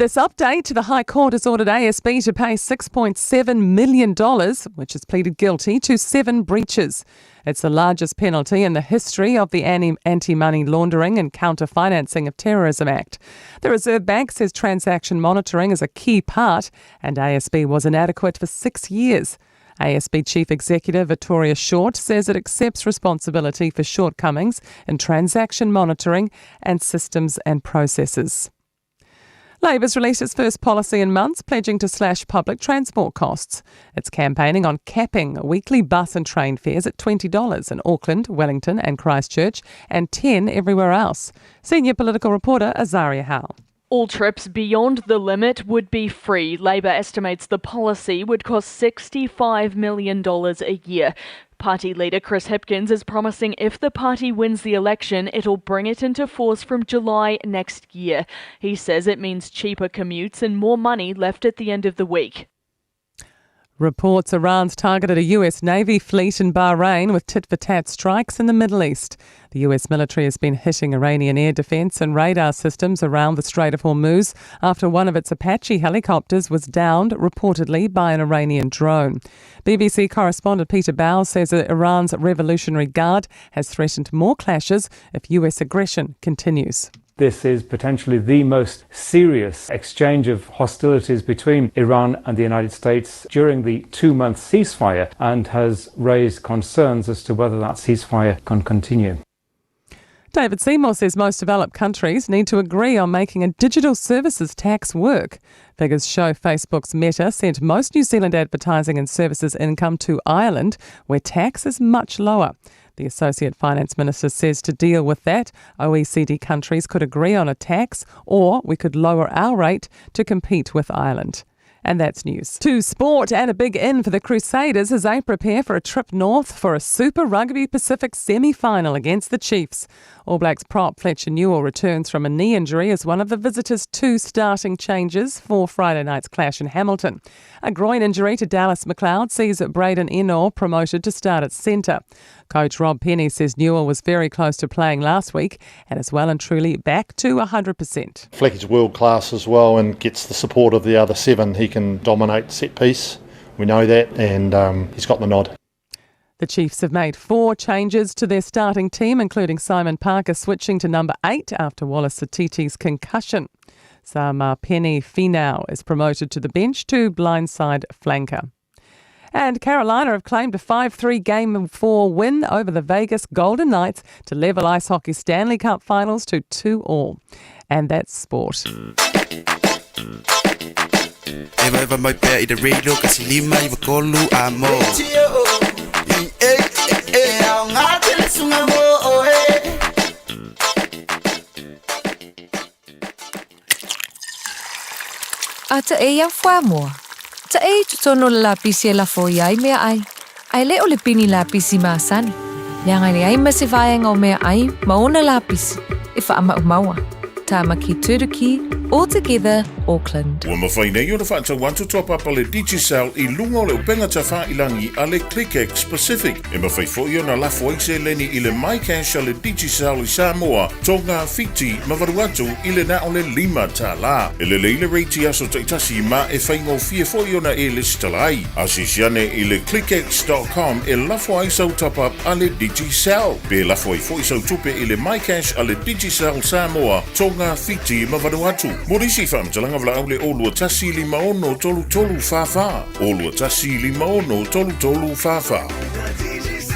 this update, the High Court has ordered ASB to pay $6.7 million, which has pleaded guilty to seven breaches. It's the largest penalty in the history of the Anti Money Laundering and Counter Financing of Terrorism Act. The Reserve Bank says transaction monitoring is a key part, and ASB was inadequate for six years. ASB Chief Executive Vittoria Short says it accepts responsibility for shortcomings in transaction monitoring and systems and processes. Labour's released its first policy in months, pledging to slash public transport costs. It's campaigning on capping weekly bus and train fares at $20 in Auckland, Wellington, and Christchurch, and 10 everywhere else. Senior political reporter Azaria Howe. All trips beyond the limit would be free. Labor estimates the policy would cost $65 million a year. Party leader Chris Hipkins is promising if the party wins the election, it'll bring it into force from July next year. He says it means cheaper commutes and more money left at the end of the week. Reports Iran's targeted a US Navy fleet in Bahrain with tit for tat strikes in the Middle East. The US military has been hitting Iranian air defense and radar systems around the Strait of Hormuz after one of its Apache helicopters was downed, reportedly by an Iranian drone. BBC correspondent Peter Bowes says that Iran's Revolutionary Guard has threatened more clashes if US aggression continues. This is potentially the most serious exchange of hostilities between Iran and the United States during the two month ceasefire and has raised concerns as to whether that ceasefire can continue. David Seymour says most developed countries need to agree on making a digital services tax work. Figures show Facebook's Meta sent most New Zealand advertising and services income to Ireland, where tax is much lower. The Associate Finance Minister says to deal with that, OECD countries could agree on a tax or we could lower our rate to compete with Ireland. And that's news. To sport and a big in for the Crusaders as they prepare for a trip north for a Super Rugby Pacific semi final against the Chiefs. All Blacks prop Fletcher Newell returns from a knee injury as one of the visitors' two starting changes for Friday night's clash in Hamilton. A groin injury to Dallas McLeod sees Braden Enor promoted to start at centre. Coach Rob Penny says Newell was very close to playing last week and is well and truly back to 100%. Flecky's world class as well and gets the support of the other seven. He can dominate set piece. We know that, and um, he's got the nod. The Chiefs have made four changes to their starting team, including Simon Parker switching to number eight after Wallace Sititi's concussion. Samipeni Finau is promoted to the bench to blindside flanker. And Carolina have claimed a 5 3 game 4 win over the Vegas Golden Knights to level ice hockey Stanley Cup finals to 2 all. And that's sport. A ta e ia fuamoa. Ta e i totonu o le lapisi e lafo i ai meaai, a e le o le pini lapisi masani, leaga e leai ma se vaega o meaai ma ona lapisi e faamaumaua. Tāmaki Turuki, All Together, Auckland. Ua mafai nei ona faatau atu toa papa le Digicel i luga o le upega tafailangi a le ClickX Pacific. E mafai foi ona lafo ai seleni i le MyCash a le Digicel i Samoa, Tonga, Fiti ma Vanuatu i le na o le $5. E lelei le reiti aso taitasi ma e faigofie foi ona e lesitala ai. Asiasi ane i le clickx.com e lafo ai sau top-up a le Digicel. Pe lafo ai foi sau tupe i le MyCash a le Digicel Samoa, Tonga, Fiti ma Vanuatu. Mo nisi faamatalaga valaau le 021 56 33 44. 021 56 33 44.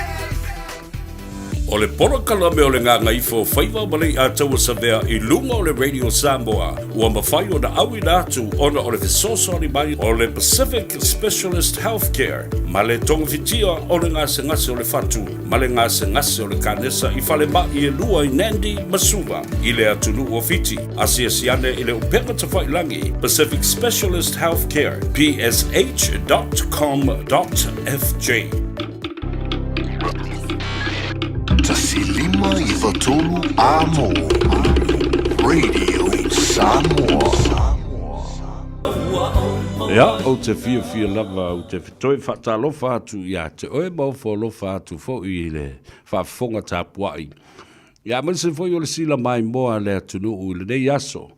O le polokalame o le Gagaifo Faiva ma Leiataua Savea i luga o le Radio Samoa ua mafai ona auina atu ona o le fesoasoani mai o le Pacific Specialist Healthcare ma le togafitia o le gasegase o le fatu ma le gasegase o le kanesa i falemai e lua i Nandi ma Suva i le atunuu o Fiti. Asiasi ane i le upega tafailagi Pacific Specialist Healthcare psh.com.fj. 153 Amo Radio Samoa. Ia, ou te fiafia lava, ou te toe faatalofa atu ia te oe ma ofo alofa atu foi i le faafofoga tapuai. Ia, aemaise foi o le sila maimoa a le atunuu i lenei aso.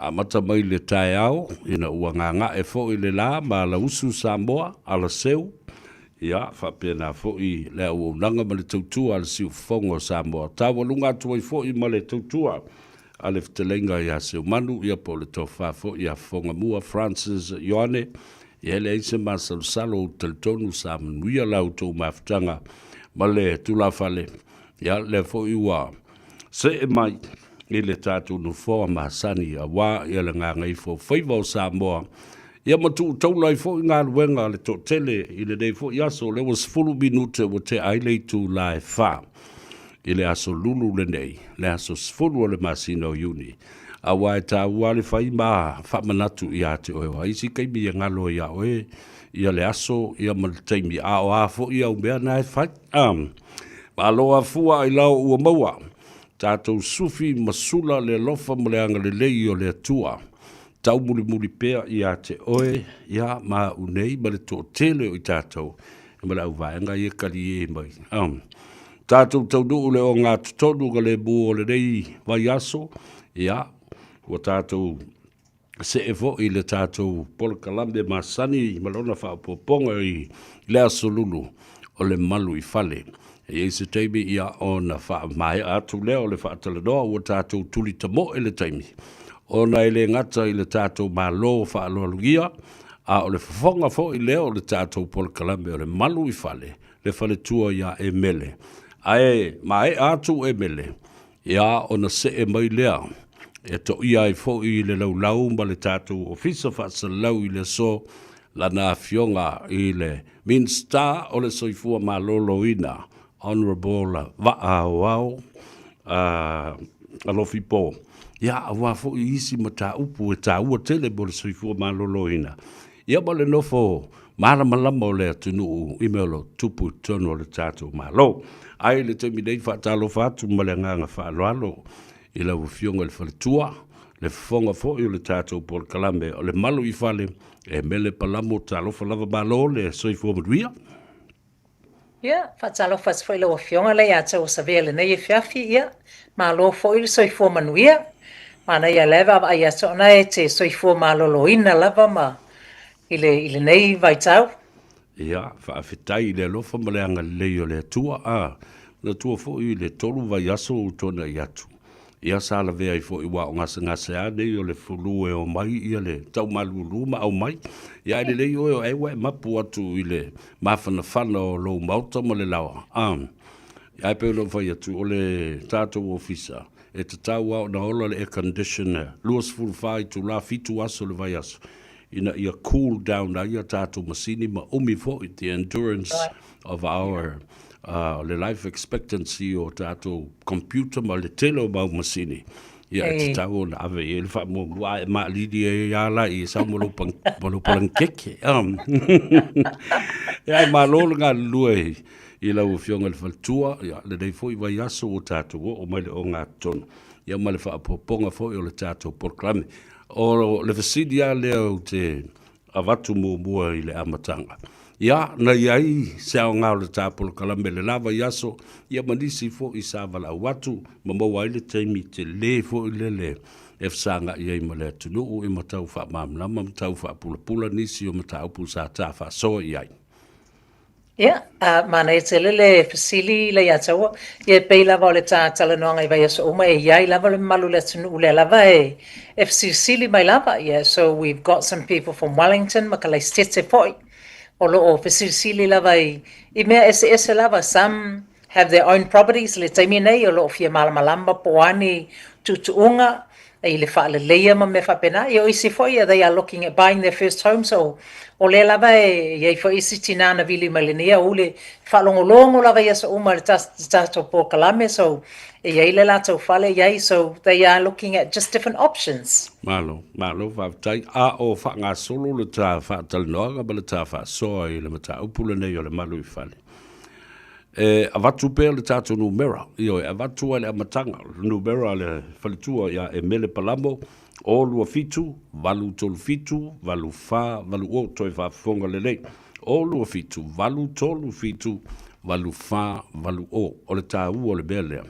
Amata mai le taeao ina ua gaga'e foi le la ma alausu Samoa, alaseu, ia, faapena foi le auaunaga ma le tautua a le Siufofoga o Samoa. Taualuga atu ai foi ma le tautua a le fetalaiga ia Seumanu, ia po o le tofa foi ia Fofogamua Francis Ioane, ia e leai se masalosalo ou te talitonu sa manuia la outou mafutaga ma le tulafale, ia lea foi ua see mai i le tatou nofoa masani aua ia le gagaifo faiva o Samoa, ia ma tuu taula ai foi galuega a le toatele i lenei foi aso, lea ua 10 minute ua tea ai le itula e 4 i le aso Lulu lenei, le aso 10 o le masina o Iuni. Aua e taua lava le fai ma faamanatu ia te oe, o isi taimi e galo ai ia oe ia le aso ia ma le taimi, a o a foi au mea na e fai. Malo afua ailao ua maua, tatou sufi ma sula le alofa ma le agalelei o le Atua. Taumulimuli pea ia te oe ia ma au nei ma le toatele o i tatou ma le auvaega ia kali e mai. Tatou taunuu le ogatotonu ka lemu o lenei vaiaso, ia, ua tatou see foi le tatou polokalame masani ma lona faaopoopoga i le aso Lulu o le malu i fale. E i ai se taimi ia ona faamaea atu lea o le faatalanoa ua tatou tuli tamoe le taimi ona e le gata i le tatou Malo faaaloalogia, a o le fofoga foi lea o le tatou polokalame o le malu i fale, le faletua ia Emele. Ae maea atu Emele, ia ona see mai lea e toia ai foi le laulau ma le tatou Ofisa Faasalalau i le aso lana afioga i le Minisita o le Soifua Maloloina, Honourable Vaa Aoao Alofi Po, ia aua foi isi mataupu e taua tele mo le soifua maloloina, ia ma le nofo malamalama o le atunuu i mea o lo o tupu i totonu o le tatou Malo. Ae i le taimi nei, faatalofa atu ma le agaga faaaloalo i lau Afioga i le Faletua, le fofoga foi o le tatou polokalame o le Malu i Fale, e mele palamo talofa lava malo le soifua manuia. Ia, faatalofa atu foi i lau Afioga lea ia te ua savea lenei afiafi, ia, malo foi le soifua manuia. Manaia lea vaavaai atu ona e te soifua maloloina lava ma i le i lenei vaitau. Ia, faafetai i le alofa ma le agalelei o le Atua, a, manatua foi i le 3 vaiaso ua tuanai atu, ia sa lavea ai foi ua o gasegase a nei o le fulu e omai ia le tau malulu ma aumai. Ia ae lelei oe o ai ua e mapu atu i le mafanafana o lou maota ma le laoa. A, ae pei ona ou fai atu, o le tatou ofisa, e tatau lava ona ola le air conditioner 24 itula, 7 aso le vaiaso, ina ia cool down ai a tatou masini ma umi foi the endurance of our le life expectancy o tatou computer ma le tele o mau masini. Ia e tatau ona ave i ai le faamuamua a e maalili ai lava la i e sau ma lou ma lou palankeke. Ia ae malo le galulue i lau Afioga i le faletua, ia lenei foi vaiaso ua tatou oo mai le ogatotonu ia ma le faaopoopoga foi o le tatou polokalame. O le fesili lava lea ou te avatu muamua i le amataga. Ia, na i ai se aoga o le ta polokalame i le la vaiaso, ia ma nisi foi sa valaau atu ma maua ai le taimi tele foi lele e fesagai ai ma le atunuu i ma tau faamalamalama ma tau faapulapula nisi o mataupu sa ta faasoa i ai. Ia, a manaia tele le fesili lea ia Taua. Ia e pei lava o le ta talanoaga i vaiaso uma, e i ai lava le mamalu o le atunuu lea lava e e fesilisili mai lava. Yeah, so we've got some people from Wellington ma Kalaisitete foi o lo o fesilisili lava i i mea eseese lava. Some have their own properties i le taimi nei o lo o fia malamalama po o a ni tuutuuga i le faaleleia ma mea faapena. Ia o isi foi, they are looking at buying their first home, so o lea lava e i ai foi isi tinā na vili mai lenei aoule, faalogologo lava i aso uma i le tatou polokalame, so e i ai le latou fale i ai, so they are looking at just different options. Malo, malo faafetai. A o faagasolo le ta faatalanoaga ma le ta faasoa i le mataupu lenei o le malu i fale. E avatu pea le tatou numera, ioe, avatu lava i le amataga, o le numera a le faletua ia Emele Palamo, 0 27 837 84 80, toe faafofoga lelei, 0 27 837 84 80. O le taua o le mea lea,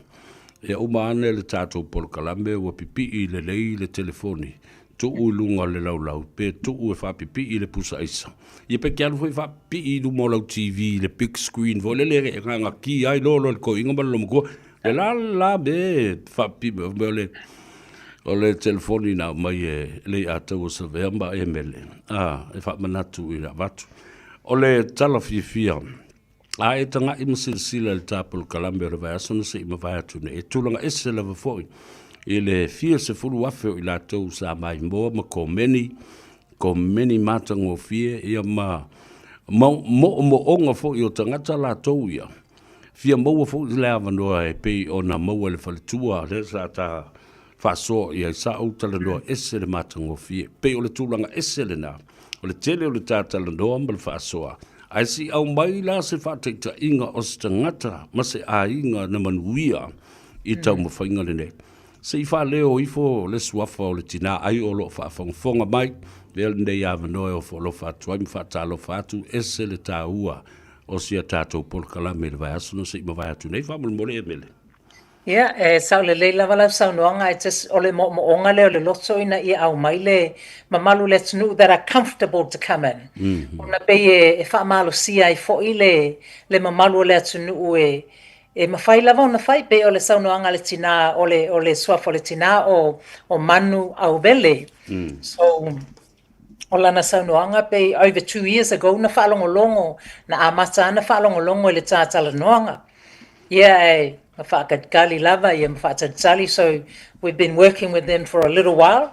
ia uma ane le tatou polokalame ua pipii lelei le telefoni. tuu i luga o le laulau pe tuu e faapipii i le pusa aisa. Ia pe te alu foi faapipii i luma o lau TV i le big screen foi lele e gagatia ai loa le toeaina ma le loomatua. Le la le la mea e faapipii mai o le o le telefoni na aumai e Leiataua Savea ma Emele a e faamanatu i le avatu. O le tala fiafia a e taga'i ma silasila i le ta polokalame o le vaiaso na se i mavae atu nei, e tulaga ese lava foi i le fia 10,000 o i latou sa maimoa ma komeni, komeni matagofie, ia ma moomooga foi o tagata latou ia, fia maua foi le avanoa e pei ona maua e le faletua lea sa ta faasoa i ai, sa ou talanoa ese le matagofie, pei o le tulaga ese lena, o le tele o le ta talanoa ma le faasoa, ae se i aumai la se faataitaiga o se tagata ma se aiga na manuia i taumafaiga lenei. Se i faaleo ifo le suafa o le tinā ai o lo o faafogafoga mai, avea lenei avanoa e ofo alofa atu ai ma faatalofa atu, ese le taua o si a tatou polokalame i le vaiaso na se i mavae atu nei. Faamolemole Emele. Ia, e sao lelei lava lau saunoaga, it's just o le moomooga lea o le loto ina ia aumai le mamalu o le atunuu that are comfortable to come in. Ona pei e faamalosia ai foi le le mamalu o le atunuu e e mafai lava ona fai, pei o le saunoaga a le tinā, o le o le suafa o le tinā o o Manu Auvele. So, o lana saunoaga pei over 2 years ago na faalogologo, na amata ana faalogologo i le tātalanoaga. Ia, e ma faakalitali lava, ia ma faatalitali, so we've been working with them for a little while.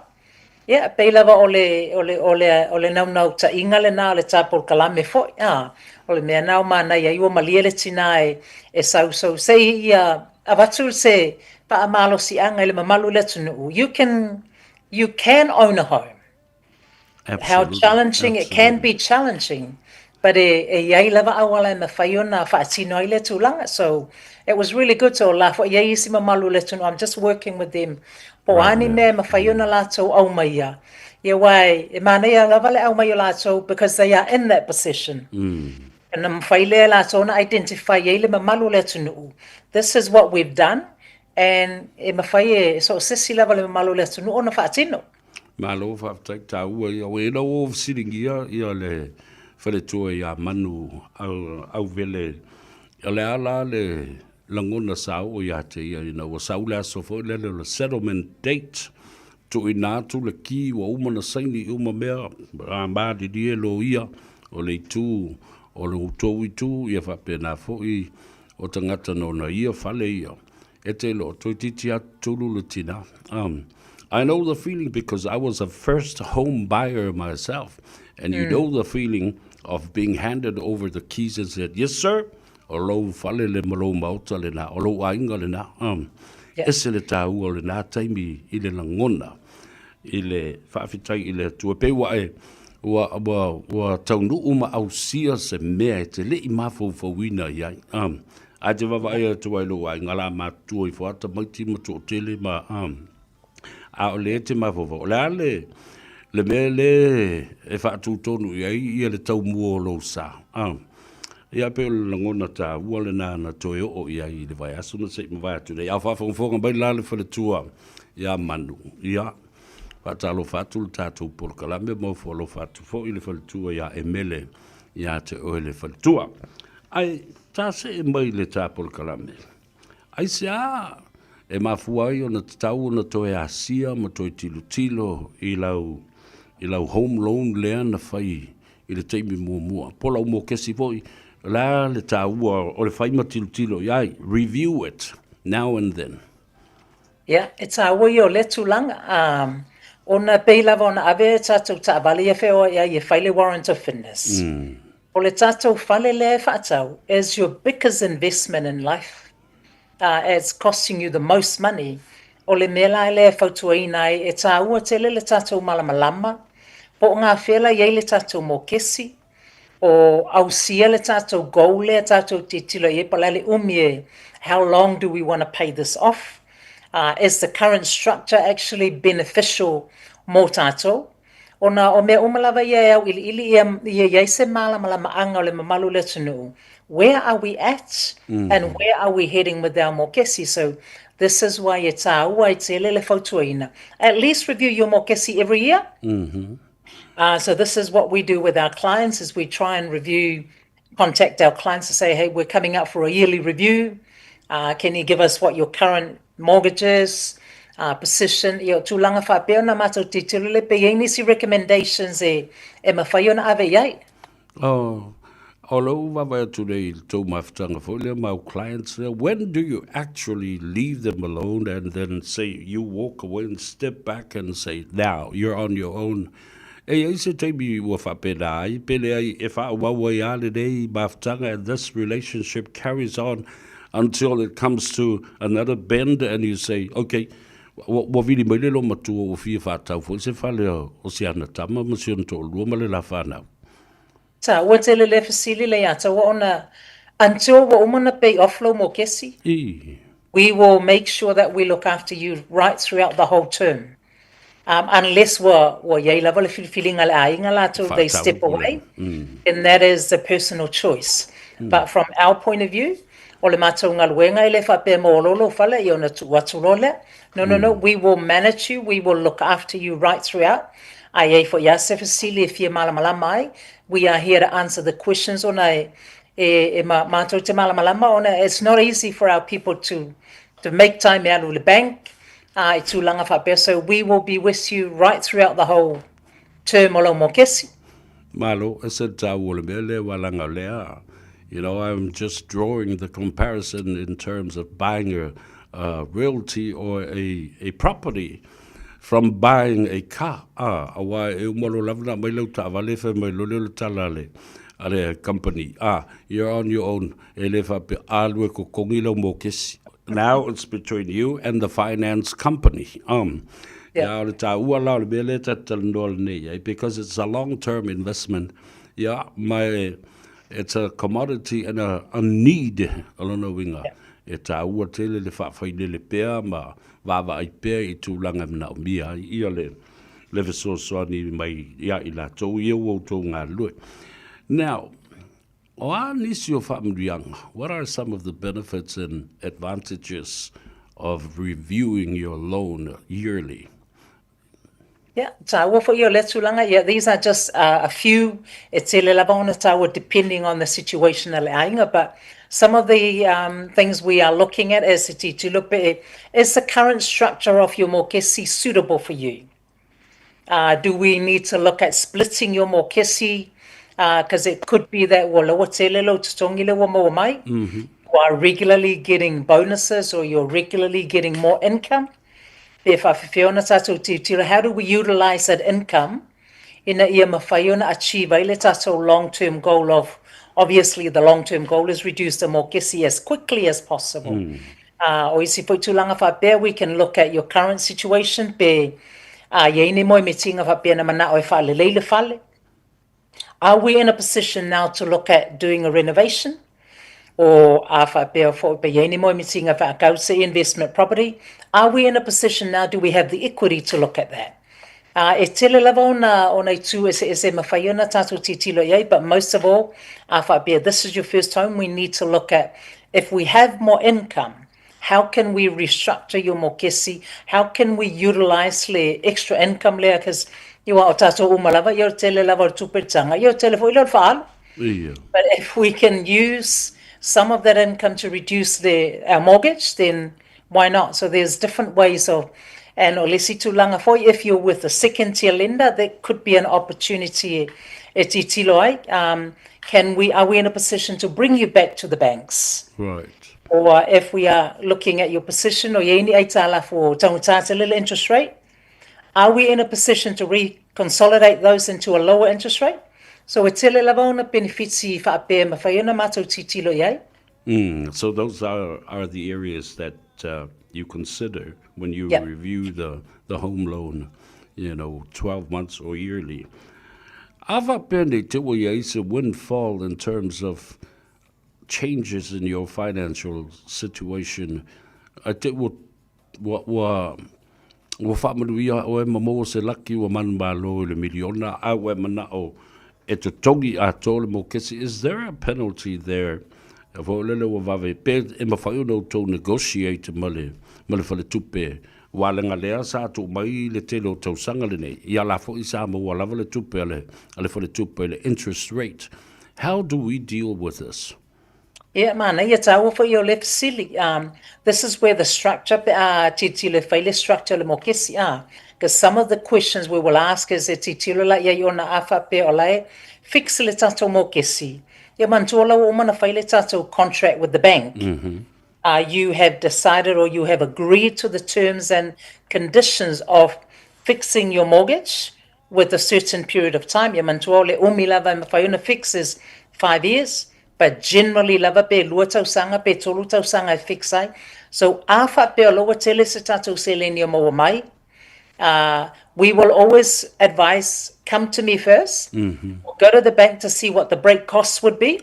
Ia, pei lava o le, o le, o le, o le naunautaiga lena o le tā polokalame foi, a, o le mea na o manaia ai ua malie le tinā e, e sau, so se i ia avatu se faamalosiaga i le mamalu o le atunuu. You can own a home. How challenging it can be challenging, but e, e iai lava auala e mafai ona faatino ai le tulaga. So it was really good. So la foi iai isi mamalu o le atunuu. I'm just working with them. Po o a ni mea e mafai ona latou aumaia. Ia aua e, e manaia lava le aumai o latou because they are in that position. Ona mafai lea e latou ona identify ai le mamalu o le atunuu. This is what we've done and e mafai e so o se isi lava le mamalu o le atunuu ona faatino. Malo faafetai taua ia. Ua ina ua fesiligia ia le faletua ia Manu Auvele, o le a la le lagona sa oo ia te ia ina ua sau le aso foi lele o le settlement date, tuuina atu le ki ua uma na saini uma mea, a malilie loia o le itu o le outou itu ia faapena foi o tagata nona ia fale ia. E te iloa, toeitiiti atu tulu le tina. I know the feeling because I was a first home buyer myself. And you know the feeling of being handed over the keys and said, yes sir, o lou fale le ma lou maota lena, o lou aiga lena. Ese le taua o lena taimi i le lagona, i le faafetai i le Atua. Pei ua e, ua, ua, ua taunuu ma ausia se mea e te le i mafaufauina i ai. Ae te vaavaai atu ai i lou aiga la matutua ifo a tamaiti ma toatele ma a o lea e te mafaufau. O le a le, le mea le e faatutonu i ai ia le taumua o lou sa. Ia pei o le lagona taua lena na toe oo i ai i le vaiaso na se i mavae atu nei. A o faafogafoga mai la le faletua ia Manu, ia, faatalofa atu le tatou polokalame ma ofo alofa atu foi le faletua ia Emele ia te oe le faletua. Ae ta see mai i le ta polokalame, aisea e mafua ai ona tatau ona toe asia ma toe tilotilo i lau, i lau home loan lea na fai i le taimi muamua? Po o lau mokesi foi, o le a le taua o le fai ma tilotilo i ai? Review it now and then. Ia, e taua ia o lea tulaga, ona e pei lava ona ave tatou taavale ia feoai ai e fai le warrant of fitness. O le tatou fale lea e faatau is your biggest investment in life, it's costing you the most money. O le mea la lea e fautuaina ai, e taua tele le tatou malamalama, po o gafea la i ai le tatou mokesi, o ausia le tatou goal lea tatou tilotilo i ai po o le a le umi e, how long do we want to pay this off? Is the current structure actually beneficial mo tatou? Ona o mea uma lava ia e auiliili ia ia i ai se malamalamaaga o le mamalu o le atunuu, where are we at and where are we heading with our mokesi? So this is why e tāua ai tele le fautuaina. At least review your mokesi every year. So this is what we do with our clients is we try and review, contact our clients to say, hey, we're coming up for a yearly review. Can you give us what your current mortgage is, position, ia, o tulaga faapea ona matou tilotilo lea pe i ai nisi recommendations e, e mafai ona ave i ai. Oh, o lou vaavaai atu nei i le tou mafutaga foi lea ma au clients lea, when do you actually leave them alone and then say you walk away and step back and say now you're on your own? E i ai se taimi ua faapena ai, pe leai e faaauau ai lava lenei mafutaga and this relationship carries on until it comes to another bend and you say, okay, ua vili mai le loomatua ua fia faatau foi se fale o si ana tama ma si ona toalua ma le la fanau. Ta, ua tele le fesili le ia taua ona until ua uma ona pay off lou mokesi, I. we will make sure that we look after you right throughout the whole term. Unless ua, ua i ai lava le filifiliga a le aiga latou, they step away, then that is a personal choice. But from our point of view, o le matou galuega e le faapea mo lou fale ia ona tuu atu loa lea. No, no, no, we will manage you, we will look after you right throughout. A i ai foi lava se fesili e fia malamalama ai, we are here to answer the questions ona e, e, e ma, matou te malamalama ona it's not easy for our people to, to make time e alu i le bank, ā, i tulaga faapea, so we will be with you right throughout the whole term o lau mokesi. Malo, e se tāua o le mea lea ua langa lea. You know, I'm just drawing the comparison in terms of buying a, a realty or a, a property from buying a car. Ah, aua e uma lo lava na mai lau taavale fai mai lo lea o le tala a le, a le company. Ah, you're on your own. E le faapea, alu e totogi lau mokesi. Now it's between you and the finance company. Um, yeah. Ia, o le tāua la o le mea lea ta te talanoa lenei ai, because it's a long term investment. Ia, ma e, it's a commodity and a, a need, o lona uiga. Yeah. E tāua tele le faafailele pea ma vaavaai pea i tulaga e manaomia ai ia le, le fesoasoani mai ia i latou ia ua outou galulue. Now, O a nisi o faamanuiaga? What are some of the benefits and advantages of reviewing your loan yearly? Yeah, tāua foi o lea tulaga, yeah, these are just a few, e tele lava ona tāua depending on the situation a le aiga, but some of the um, things we are looking at as te titilo pe, is the current structure of your mokesi suitable for you? Uh, do we need to look at splitting your mokesi? Because uh, it could be that ua lawa tele lou totogi le ua maua mai. Mm -hmm. You are regularly getting bonuses or you're regularly getting more income. Pe whaawhiwhia ona tātou titiro, how do we utilize that income ina ia mawhai ona achieve ai le tātou long-term goal of, obviously the long-term goal is reduce the mokesi as quickly as possible. Mm. Ā, o isi foi tulaga faapea, we can look at your current situation, pe, ā, i ai ni moemitiga faapea na mana'o e faalelei le fale. Are we in a position now to look at doing a renovation? Or, ā, faapea foi pe i ai ni moemitiga faakau se investment property, are we in a position now, do we have the equity to look at that? Ā, e tele lava ona, ona itu eseese e mawhai ana tātou titilo i ai, but most of all, ā, whaapea, this is your first home, we need to look at if we have more income, how can we restructure your mokesi, how can we utilise le extra income lea, cause aua o tātou uma lava, ia o le tele lava o le tupe tanga, ia o le tele foi lea o le whaalu. Ia. But if we can use some of that income to reduce the, our mortgage, then Why not? So there's different ways of, and o le isi tulaga foi, if you're with a second tier lender, that could be an opportunity e titilo ai, um, can we, are we in a position to bring you back to the banks? Right. Or if we are looking at your position, o i ai ni aitalafu o taugata tele le interest rate, are we in a position to reconsolidate those into a lower interest rate? So e tele lava ona penefiti faapea e mawhai ana mātou titilo i ai. Mm, so those are, are the areas that uh, you consider when you Yep. review the, the home loan, you know, 12 months or yearly. Ava pene te ua i ai se windfall in terms of changes in your financial situation. A te ua, ua, ua, Ua faamanuia oe ma maua se laki ua manumalo i le miliona, a ua e manao e totogi atoa le mokesi, is there a penalty there? Foi lele ua vave, pe e mafai ona outou negotiate ma le, ma le faletupe, aua leaga lea sa tuu mai le tele o tausaga lenei, ia la foi sa maua lava le tupe a le, a le faletupe i le interest rate. How do we deal with this? Ia, manaia tāua foi o le fesili. Um, this is where the structure, pe a tilotilo e fai le structure o le mokesi, ah. Because some of the questions we will ask is e tilotilo la i ai ona a faapea o la e fix le tatou mokesi. Ia manatua la ua uma ona fai le tatou contract with the bank. Mm -hmm. You have decided or you have agreed to the terms and conditions of fixing your mortgage with a certain period of time. Ia manatua o le umi lava e mafai ona fix is 5 years, but generally lava pe 2 tausaga pe 3 tausaga e fix ai. So a faapea o la ua tele se tatou seleni o maua mai, we will always advise come to me first, mm -hmm. or go to the bank to see what the break costs would be.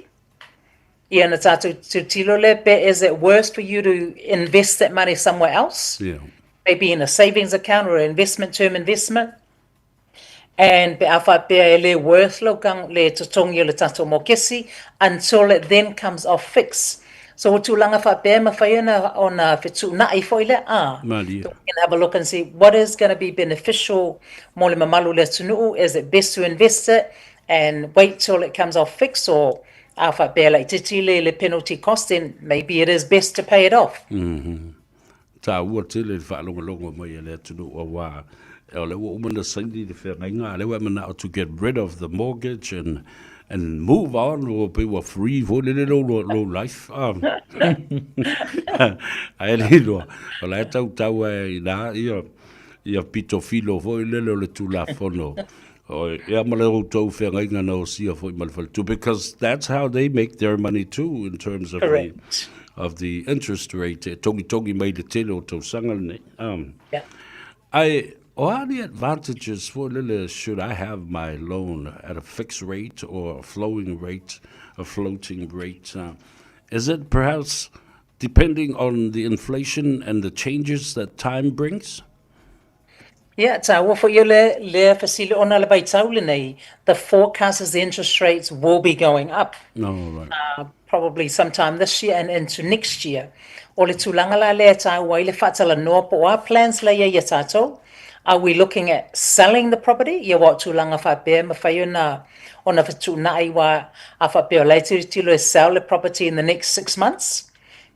Ia na tātou tilotilo lea pe is it worth for you to invest that money somewhere else? Yeah. Maybe in a savings account or an investment term investment. And pe a faapea e le worth lou kang le totogi o le tatou mokesi until it then comes off fix. So o tulaga faapea e mafai ona ona fetuunai foi lea a. Malie. So we can have a look and see what is going to be beneficial mo le mamalu o le atunuu. Is it best to invest it and wait till it comes off fix or a faapea laitiiti le le penalty cost then maybe it is best to pay it off. Mm -hmm. Taua tele le faalogologo mai a le atunuu aua o lea ua uma ona saini le feagaiga, a o lea ua e manao to get rid of the mortgage and and move on, ua pei ua free foi lele lou, lou life. Ae le iloa, o la e tautau ai i ina ia, ia pito filo foi lele o le Tulafono. Ia ma le outou feagaiga na osia foi ma le faletupe, because that's how they make their money too in terms of the, of the interest rate e togitogi mai le tele o tausaga lenei. Um, yeah. Ae, o a ni advantages foi lele should I have my loan at a fixed rate or a flowing rate, a floating rate? Is it perhaps depending on the inflation and the changes that time brings? Ia, tāua foi o le, lea fesili ona le vaitau lenei, the forecast is the interest rates will be going up. Oh, right. Probably sometime this year and into next year. O le tulaga la lea e tāua ai le faatalanoa po o a plans la ia i a tātou. Are we looking at selling the property? Ia aua o tulaga faapea e mafai ona, ona fetuunai wa a faapea o la e tilotilo e sell le property in the next 6 months,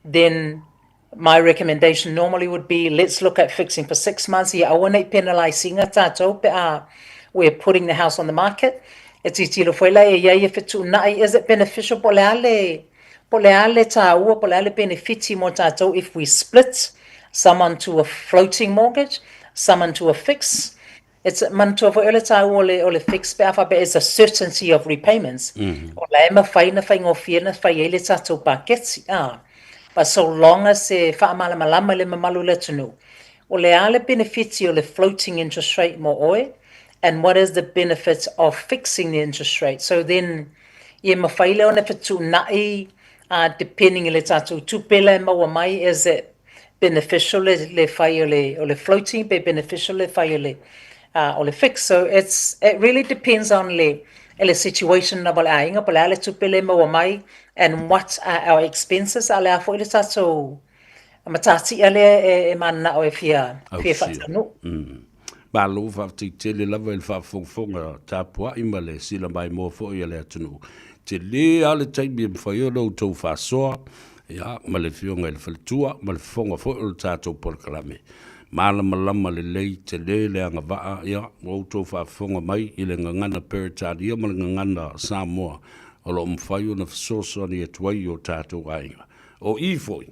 then My recommendation normally would be let's look at fixing for 6 months ia aua nei penalise ina tātou pe a we're putting the house on the market. E tilotilo foi la e iai e fetuunai is it beneficial po o le a le po o le a le tāua po o le a le penefiti mo tātou if we split some onto a floating mortgage, some onto a fix. It's manatua foi o le tāua o le o le fix pe a faapea it's a certainty of repayments. O la e mafai na faigofie na fai ai le tatou paketi, ā. But so long as e faamalamalama i le mamalu o le atunuu, o le a le penefiti o le floating interest rate mo oe and what is the benefit of fixing the interest rate. So then, ia mafai lea ona fetuunai, ā, depending i le tatou tupe la e maua mai, is it beneficial le, le fai o le, o le floating pe beneficial le fai o le, o le fix. So it's, it really depends on le, le situation lava o le aiga, po o le a le tupe le maua mai and what are our expenses, a o le a foi le tatou matatia lea e, e mananao e fia, fia faataunuu. Mm. Malo faafetai tele lava i le faafogafoga tapuai ma le sila maimoa foi a le atunuu. Tele lava le taimi e mafai ai ona outou faasoa ia, ma le Afioga i le Faletua ma le fofoga foi o le tatou polokalame. Malamalama lelei, tele le agavaa, ia, ua outou faafofoga mai i le gagana Peretania ma le gagana Samoa o lo o mafai ona fesoasoani atu ai i o tatou aiga. O i foi,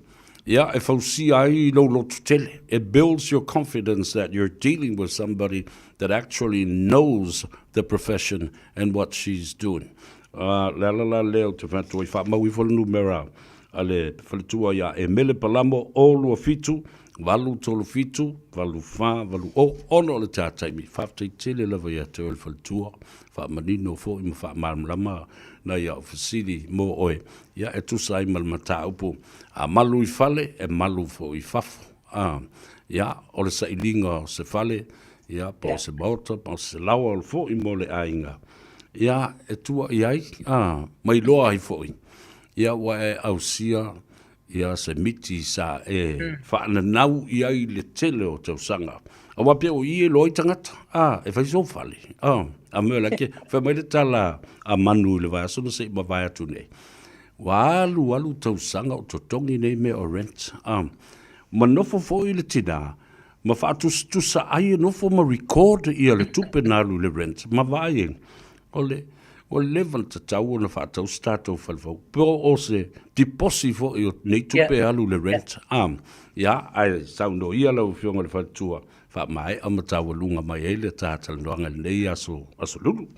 ia, e fausia ai lou loto tele. It builds your confidence that you're dealing with somebody that actually knows the profession and what she's doing. A, le ala la lea ou te fai atu ai, faamau ifo le numera a le faletua ia Emele Palamo, 0 2 7 8 3 7 8 4 8 0 6 o le tā taimi. Faafetai tele lava ia te oe le faletua, faamanino foi ma faamalamalama nai au fesili mo oe. Ia, e tusa ai ma le mataupu, a malu i fale, e malu foi i fafo. A, Ia, o le sailiga o se fale, ia, po o se maota, po o se laoa o le fo'i mo le aiga, ia, e tua i ai, a, ma iloa ai foi, ia, ua e ausia, ia, se miti sa e faananau i ai le tele o tausaga. Aua pei o i e iloa ai tagata, a, e fai sou fale, a, a mea la ke, fai mai le tala a Manu i le vaiaso na se i mavae atu nei, ua alu alu tausaga o totogi nei mea o rent, a, Ma nofo foi le tina ma faatusatusa ai e nofo ma record ia le tupe na alu i le rent ma vaai ai o le ua leva ona tatau ona faatau se tatou fale fou po o se tiposi foi o nei tupe e alu i le rent a ia ae saunoa ia lau afioga i le faletua faamaea ma taualuga mai ai le ta talanoaga i lenei aso aso Lulu.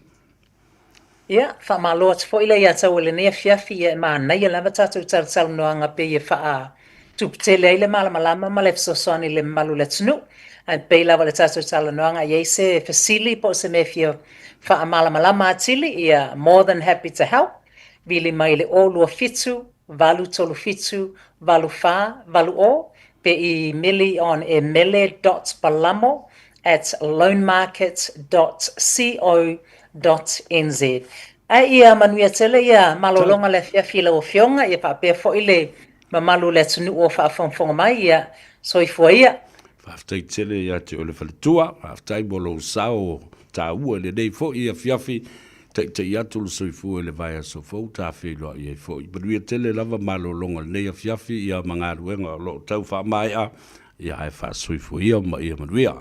Ia, faamalo atu foi lea ia te au i lenei afiafi, ia e manaia lava tatou talatalanoaga pei e faatupu tele ai le malamalama ma le fesoasoani i le mamalu o le atunuu. Ae pei lava o le tatou talanoaga e i ai se fesili po o se mea e fia faamalamalama atili, ia more than happy to help. Vili mai i le 027 837 8480 pe imeli on emele dot palamo at loanmarket dot co dot nz. Ae ia manuia tele ia malologa le afiafi i lau Afioga, ia faapea foi le mamalu o le atunuu o faafogafoga mai, ia soifua ia. Faafetai tele ia te oe le faletua, faafetai mo lou sao taua i lenei foi afiafi, taitai atu le soifua i le vaiaso fou ta feiloai ai foi. Manuia tele lava malologa o lenei afiafi ia ma galuega o lo o tau faamaea Ia ae faasoifua ia ma ia manuia.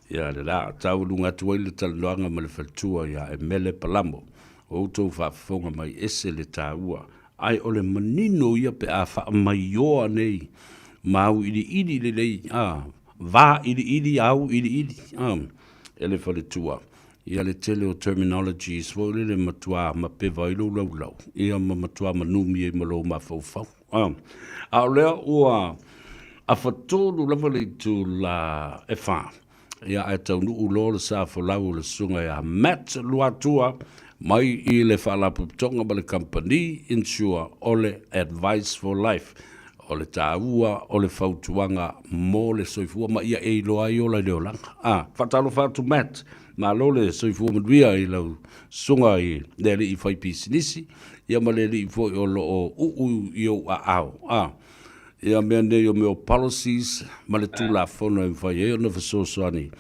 Ia le la taualuga atu ai le talanoaga ma le faletua ia Emele Palamo. O outou faafofoga mai ese le taua, ae o le manino ia pe a faamaioa nei ma auiliili lelei, a, vailiili auiliili, a, e le faletua. Ia le tele o terminologies foi lele matua mapeva ai lou laulau, ia ma matua manumi ai ma lou mafaufau. A, a o lea ua afatolu lava le itula e fa, ia ae taunuu loa le sa folau o le susuga ia Matt Luatua mai i le Faalapotopotoga ma le Kamupani Insure o le Advice for Life. O le taua o le fautuaga mo le soifua ma ia e iloa ai ola i le olaga. A, faatalofa atu Matt, malo le soifua manuia i lau susuga i le alii faipisinisi, ia ma le alii foi o lo o uu i ou aao. A, ia mea nei o mea o policies ma le Tulafono e mafai ai ona fesoasoani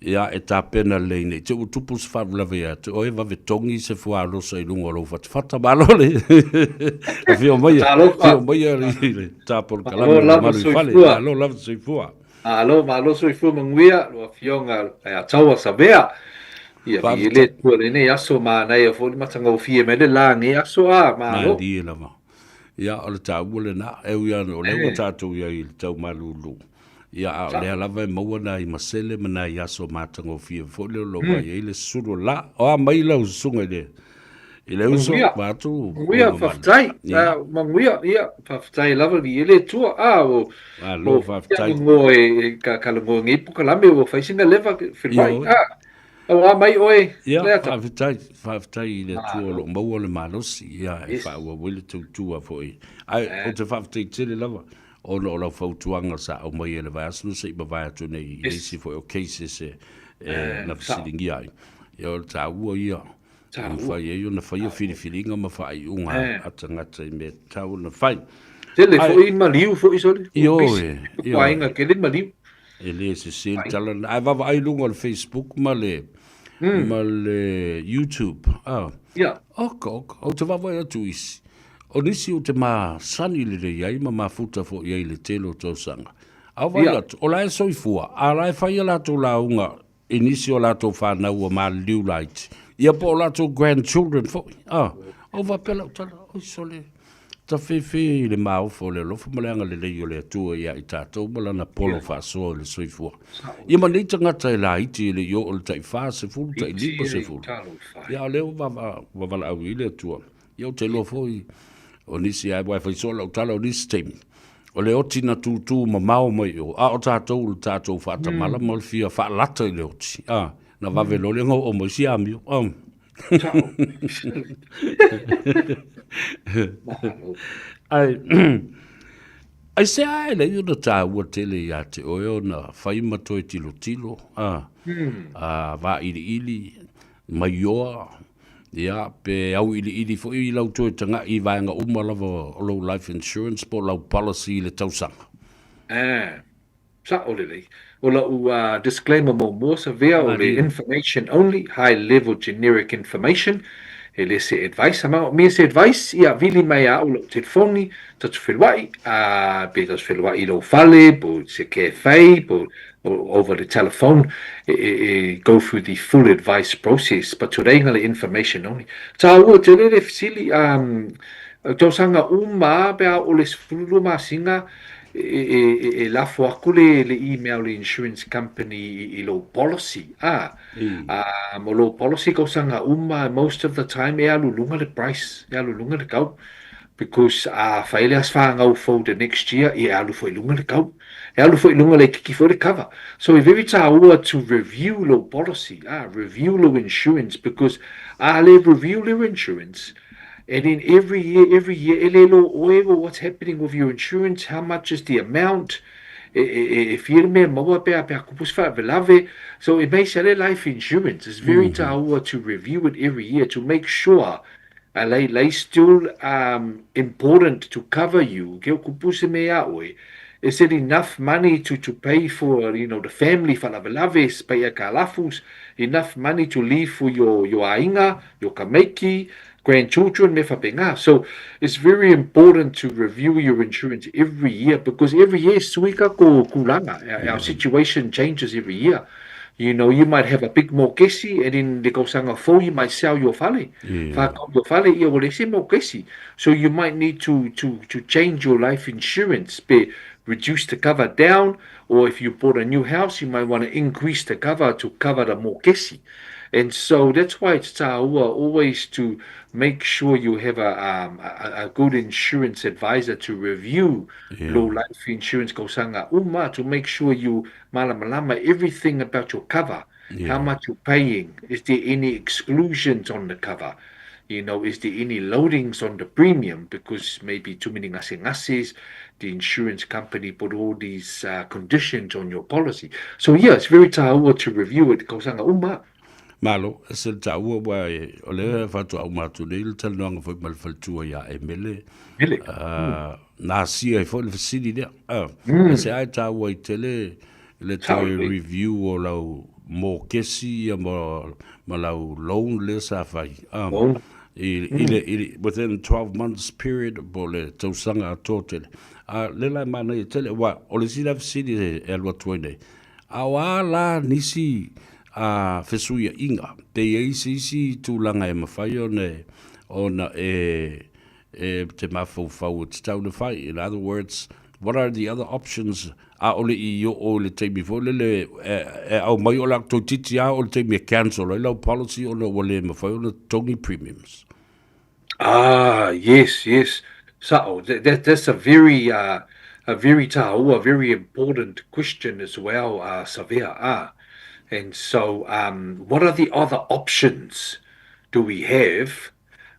ia e tapena lelei nei te ua tupu se faalavelave ia te oe vave togi se fuaalosa i luga o lou fatafata. Malo le afio mai, afio mai i le ta polokalame o Malu i Fale. Malo lava soifua. Malo, malo soifua manuia lau Afioga ia Taua Savea. Ia vi le Atua lenei aso manaia foi le matagofie mai le la nei aso a malo. Malie lava. Ia o le taua lena, e ui lava o lea ua tatou i ai i le tau malulu. Ia a o lea lava e maua nai masele ma nai aso matagofie foi lea o lo o vaai ai le sulu o le la. O a mai lau susuga i le i le uso, vaeatu Manuia, faafetai. Manuia, ia, faafetai lava i le Atua. A o Malo, faafetai. Ngo e ka ka ngo ngi pokalame ua fai sina leva feiloai. A Auā mai oe, Ia, Leata. faafetai, faafetai i le Atua o lo o maua le malosi, ia, e faaauau ai le tautua foi. Ae ou te faafetai tele lava ona o lau fautuaga sa aumaia i le vaiaso na se i mavae atu nei i nisi foi o cases e, e na fesiligia ai. Ia, o le taua ia, e mafai ai ona faia filifiliga ma faaiuga a tagata i mea e tatau ona fai. Tele foi maliu foi sole. Ioe, ioe. Aiga tele maliu. E le sese le tala lena. Ae vaavaai i luga o le Facebook ma le, ma le YouTube. Ah. Ia. Oka, oka. Ou te vaavaai atu isi. O nisi ou te masani lelei ai ma mafuta foi i ai i le tele o tausaga. A o vaai atu, o la e soifua, a o la e fai a latou lauga i nisi o latou fanau ua maliliu laiti, ia po o latou grandchildren foi. Ah, ou faapea lau tala, oi sole, tafefe i le maofa o le alofa ma le agalelei o le Atua ia i tatou ma lana polo faasoa i le soifua. Ia ma nei tagata e laiti e le i oo i le tai 40, tai 50. Ia a o lea ua valaau i ai le Atua. Ia ou te iloa foi o nisi ae aua e fai soo lau tala o nisi taimi o le oti na tūtū mamao mai i o, a o tatou o le tatou faatamala ma le fia faalata i le oti, a, na vave loa le oo mai si amio, a. Ae, Aisea e leai ona taua tele ia te oe ona fai ma toe tilotilo, a, a vailiili, maioa, ia, pe auiliili foi i lau toe tagai i vaega uma lava o lou life insurance po o lau policy i le tausaga? A, Sa'o lelei. O la'u disclaimer muamua Savea o le information only, high level generic information, e le se advice. A manaomia se advice, ia vili mai ia a'u la'u telefoni, tatou felua'i, pe tatou felua'i i lou fale, po o se cafe, po o over the telephone, e go through the full advice process, but today na le information only. Tāua tele le fesili, tausaga uma pe a o le 12 masina, e lafo atu le le email le insurance company i lou policy a mo lou policy tausaga uma most of the time e alu luga le price e alu luga le tau because a fai le aso fanau fou the next year e alu foi luga le tau e alu foi luga laitiiti foi le cover so e very taua to review lou policy a review lou insurance because a le review le insurance And then every year, every year, e le iloa oe well what's happening with your insurance, how much is the amount, e, e, e, e fia le mea maua pe a pe a kupu se faalavelave. So it makes le life insurance. It's very taua to review it every year to make sure a lei lei still um, important to cover you. Ke o kupu se mea ia oe. Is it enough money to, to pay for, you know, the family faalavelave, paia ka lafus, enough money to leave for your, your aiga, your kamaiki, grandchildren, me faapena. So it's very important to review your insurance every year because every year sui ka ko kulanga. Our, our situation changes every year. You know, you might have a big mokesi and in the kausanga fou you might sell your fale. Yeah. Whakau your fale ia wale se mokesi. So you might need to, to, to change your life insurance, be reduce the cover down, or if you bought a new house, you might want to increase the cover to cover the mokesi. And so that's why it's taua always to make sure you have a, um, a, a good insurance advisor to review yeah. low life insurance kausanga uma to make sure you malamalama everything about your cover, yeah. how much you're paying, is there any exclusions on the cover? You know, is there any loadings on the premium? Because maybe too many ngase ngases, the insurance company put all these uh, conditions on your policy. So yeah, it's very taua to review it kausanga uma. Malo, e se le taua ua e, o le faatoa uma atu nei le talanoaga foi ma le faletua ia Emele. Mele. Uh, nā sia ai foi le fesili lea. Uh, mm. E se ai taua i tele le toe review o lau mokesi ia ma, ma lau loan lea sa fai. Um, i, i le, i le, within 12 months period po le tausaga atoa tele. A le la e manaia tele, wa, o le isi la fesili e, e alu atu ai nei, a o a la nisi a fesuiaiga, pe i ai se isi tulaga e mafai ona e, ona e, e te mafaufau e tatau ona fai. In other words, what are the other options ʻaʻole i oo i le taimi foi lele e, e aumai o le a toeitiiti lava o le taimi e cancel ai lau policy ona ua le mafai ona totogi premiums. Ah, yes, yes. Sa'o, that, that, that's a very, uh, a very taua, very important question as well, uh, Savea. Ah. And so, um, what are the other options do we have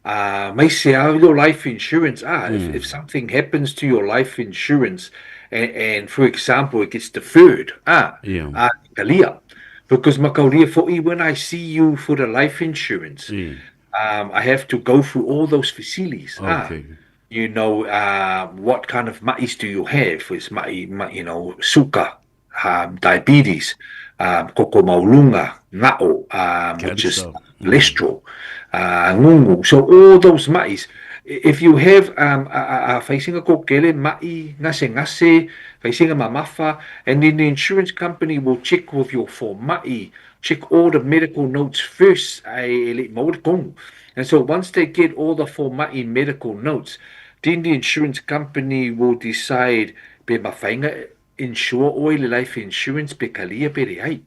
Uh, may se a your life insurance. Ah, mm. if, if something happens to your life insurance, and, and for example, it gets deferred, ah, yeah. ah, kalia. Because makaulia fo'i, when I see you for the life insurance, mm. um, I have to go through all those facilities. Ah. Okay. Ah, you know, uh, what kind of ma'is do you have? Is ma'i, ma, you know, suka, um, diabetes, um, koko maulunga, nga'o, um, which is mm. cholesterol, uh, ngungu. So all those ma'is, if you have um, a, a, a faisinga kokele, ma'i, ngase ngase, faisinga mamafa, and then the insurance company will check with your for ma'i, check all the medical notes first, and so once they get all the for ma'i medical notes, then the insurance company will decide pe mawhainga insure oe le life insurance pe kalia pe leai.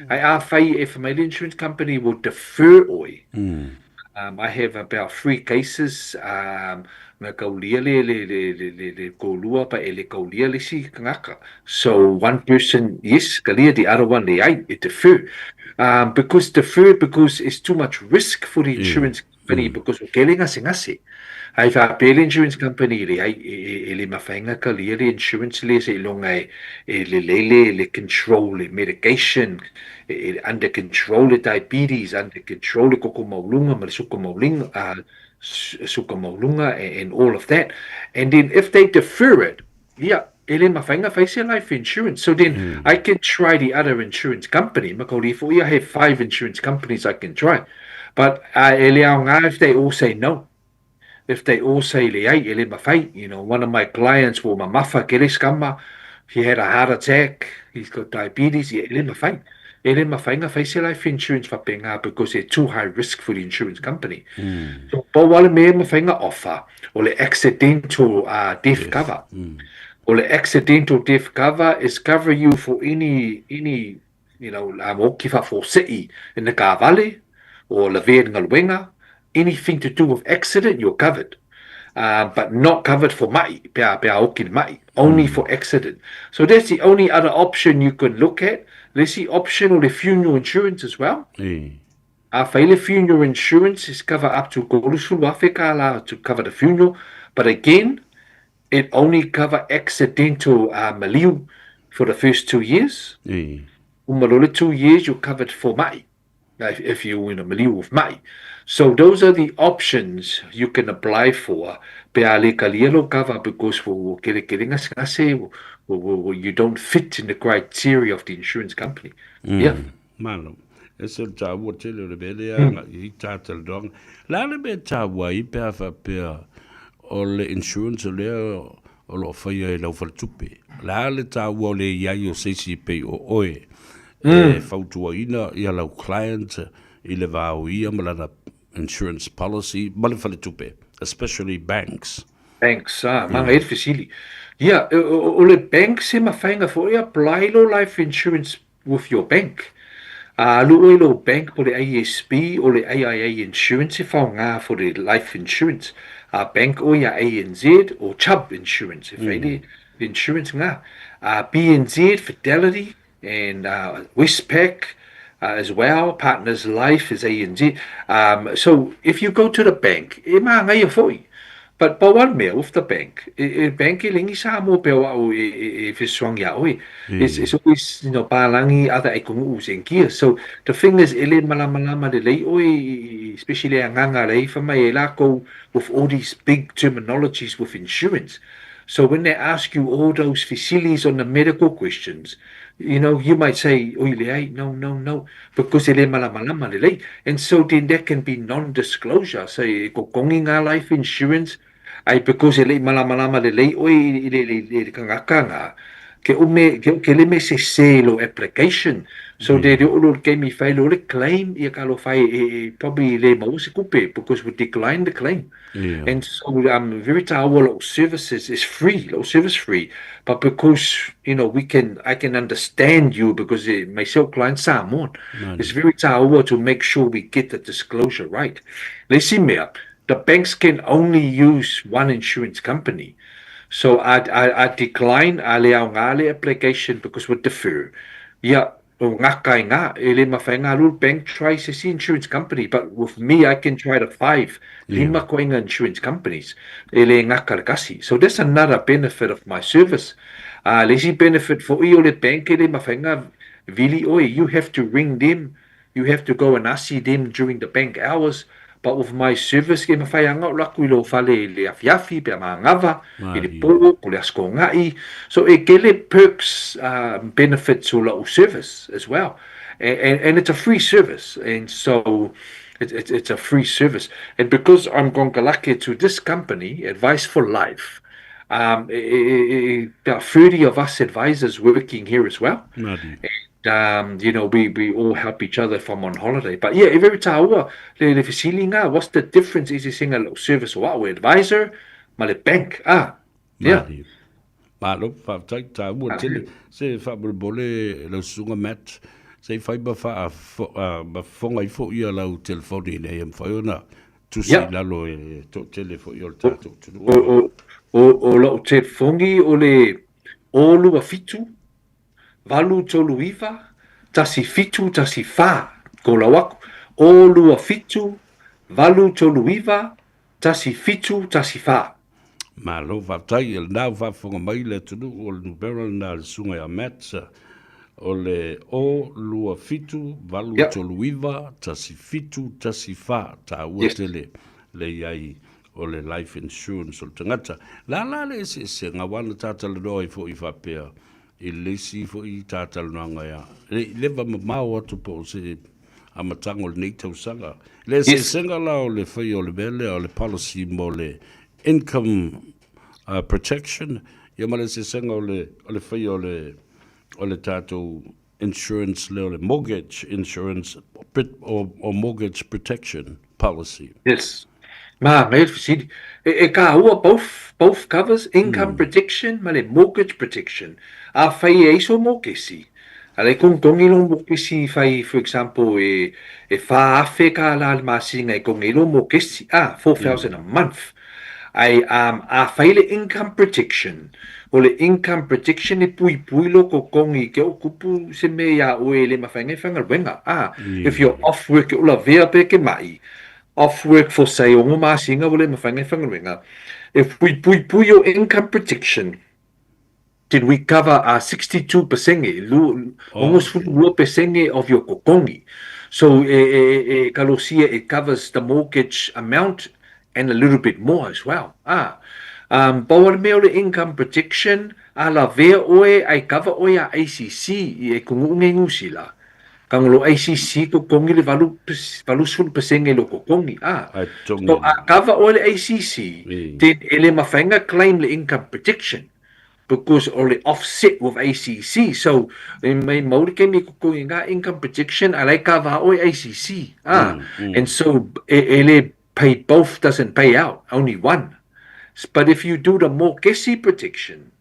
Ai afai e whamai le insurance company will defer oe. Mm. Um, I have about three cases um, na kaulia le, le, le, le, le, le kolua pa e le kaulia le si kangaka. So one person, yes, kalia, the other one leai, e defer. Um, because defer, because it's too much risk for the insurance yeah. company because ua kele gasegase. Ae faapea le insurance company e leai, e le mafai ona kalia le insurance lea seiloga e lelei le le control le medication, e under control le diabetes, under control le koko maualuga ma le suka maualuga, suka maualuga and all of that. And then if they defer it, ia, e le mafai ona fai se life insurance. So then I can try the other insurance company, ma kaulii foi I have five insurance companies I can try. But e le aoga if they all say no. If they all say leai, e le mafai. You know, one of my clients ua mamafa kele scammer, he had a heart attack, he's got diabetes, ia, e le mafai. E le mafai ona fai se life insurance faapena because e too high risk for the insurance company. So pau lava le mea e mafai ona offer, o le accidental death cover. O le accidental death cover is cover you for any, any, you know, oki faafuasei in the taavale or lavea i le galuega, anything to do with accident, you're covered. But not covered for ma'i, pe a, pe a oki le ma'i, only for accident. So that's the only other option you can look at. Le isi option o le funeral insurance as well. A fai le funeral insurance is cover up to $30,000 kālā to cover the funeral, but again, it only cover accidental maliu for the first 2 years. Uma loa le 2 years, you're covered for ma'i, if you in a maliu with ma'i. So those are the options you can apply for pe a le kalia lou cover because ua kelekele gasegase, you don't fit in the criteria of the insurance company. Yeah. Malo. E se le tāua tele o le mea lea agai i tātalanoaga. O le a le mea e tāua ai pe a faapea o le insurance lea o lo o faia e lau faletupe? O le a le tāua o le i ai o se isi e pei o oe e fautuaina ia lau client i le va o ia ma lana insurance policy ma le faletupe, especially banks? Banks, ah, manaia le fesili. Ia, o le banks e mafai ona foi apply lou life insurance with your bank. A alu ʻoe i lou bank po o le ASB o le AIA Insurance e faoga for the life insurance. A bank ʻoe iā ANZ o Chubb Insurance e fai le insurance ngā. A BNZ, Fidelity and Westpac as well, Partners Life is ANZ. So if you go to the bank, e māngaia foi. But pau lava le mea with the bank, e bank e leai ni Samoa pea o au e fesoasoani iā ʻoe. It's always, you know, palagi other atunuu and gear. So the thing is, e le malamalama lelei ʻoe, especially le agaga lea i fai mai ai lākou with all these big terminologies with insurance. So when they ask you all those fesilis on the medical questions, you know, you might say, oi leai, no, no, no, because e le malamalama lelei. And so then that can be non-disclosure. So e kokogi ngā life insurance, ai because e leʻi malamalama lelei ʻoe i le, le, le tagata ngā, ke ume, ke, ke le me sesē i lou application. So te le oo loa i le taimi e fai loa le claim, ia talofa e, e, e probably le maua se tupe because we decline the claim. And so very tāua lou services is free, lou service free, but because, you know, we can, I can understand you because myself client Samoan, it's very tāua to make sure we get the disclosure right. Le isi mea, the banks can only use one insurance company. So I, I, I decline a le aoga le application because we defer. Ia, o ngā kai ngā, e le mawhai ngā rule bank try se isi insurance company, but with me I can try the five, lima koinga insurance companies, e le ngaka le kasi. So that's another benefit of my service. Le isi benefit foʻi o le bank e le mafai ona vili ʻoe, you have to ring them, you have to go and asi them during the bank hours, but with my service e mafai lava ona oo atu i lou fale i le afiafi pe a manava, i le po, po o le aso togaʻi. So e tele perks, benefits o lau service as well. And, and it's a free service, and so it's a free service. And because I'm konokalake to this company, Advice for Life, about 30 of us advisors working here as well. And, we all help each other if I'm on holiday. But yeah, e very tāua le fesili ngā, what's the difference i se singa lou service o au advisor ma le bank? Ah, yeah. Malie. Malo, faafetai, tāua tele. Se faamolemole lau susuga Matt, se i fai ma faa, ma fofoga ifo ia lau telefoni ina ia mafai ona tusi i lalo e toatele foi o le tatou atunuu. O lau telefoni o le 0 2 7 8 3 9 1 7 1 4. Kolau aku. 0 2 7 839 1714. Malo faafetai i lena ua faafofoga mai le atunuu o le numera lena a le susuga ia Matt o le 0 2 7 8 3 9 1 7 1 4 taua tele le i ai o le life insurance o le tagata. La la le eseesega aua na ta talanoa ai foi faapea i le isi foi ta talanoaga ia le i leva mamao atu po o se amataga o lenei tausaga. Le eseesega la o le faia o le mea lea o le policy mo le income protection ia ma le eseesega o le o le faia o le o le tatou insurance lea o le mortgage insurance or mortgage protection policy. Yes. Manaia le fesili. E, e kāua both, both covers, income mm. protection ma le mortgage protection. A whai e iso mōkesi. A le kongongi lo mōkesi whai, for example, e, e whā awhe kā la le masinga e kongi lo mōkesi. Ah, 4,000 mm. a month. Ai, um, a whai le income protection. O le income protection e puipui lo kokongi ke o kupu se me ia oe le mawhainga i whangaluenga. Ah, mm. if you're off work e ula vea pe ke mai. Off work for say ono masinga o le mawhainga i whangaluenga. If we puipui your income protection, did we cover our 62 pesenge, lu, oh, okay. of your kokongi. So e, e, e, kalosia, it covers the mortgage amount and a little bit more as well. Ah, um, pau o le mea o le income protection, a lavea oe, ai cover oe a ACC i e kungu nge ngusila. Kangolo ACC kokongi le valu, 80% e lo kokongi. Ah, so a cover oe le ACC, then ele mawhainga claim le income protection because o le offset with ACC. So, e mai mauri ke mi kokongi ngā income protection, a lai cover oe ACC. Ah, mm, mm. And so, e, ele pay both doesn't pay out, only one. But if you do the mokesi protection,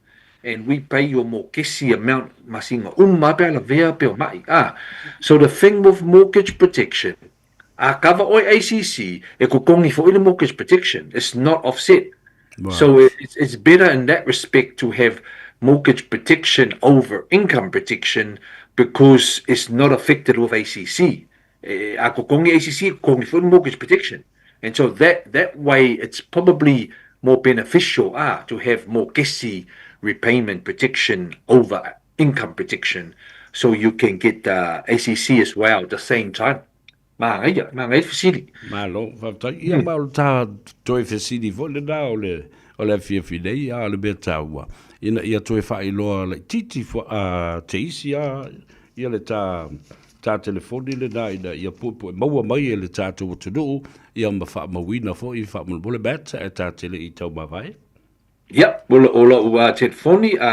and we pay your mokesi amount masinga umma pe ala vea pe o mai. Ah, so the thing with mortgage protection, a cover oi ACC, e kokongi for le mortgage protection. It's not offset. Right. So it's, it's better in that respect to have mortgage protection over income protection because it's not affected with ACC. A kokongi ACC, kokongi for mortgage protection. And so that, that way it's probably more beneficial ah, to have mokesi repayment protection over income protection so you can get the ACC as well at the same time. Māngaia, māngaia fesili. Malo, faafetai. Ia ma o le tā toe fesili foi lena o le, o le afiafi nei, a o le mea taua. Ina ia toe faailoa laitiiti fo, a, te isi a, ia le tā, tā telefoni lena ina ia puepue maua mai e le tātou atunuu, ia ma faamauina foi faamolemole Matt e tā te le i taumavae. Yep, o, o la'u uh, telefoni a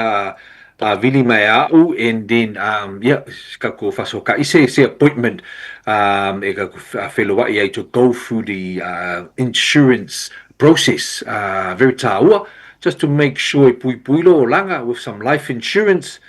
uh, vili mai a'u and then um, yeah, ka ko fasoka'i se, se appointment um, e ka ko wheloa'i ai to go through the uh, insurance process uh, very tāua just to make sure e puipui lo olanga with some life insurance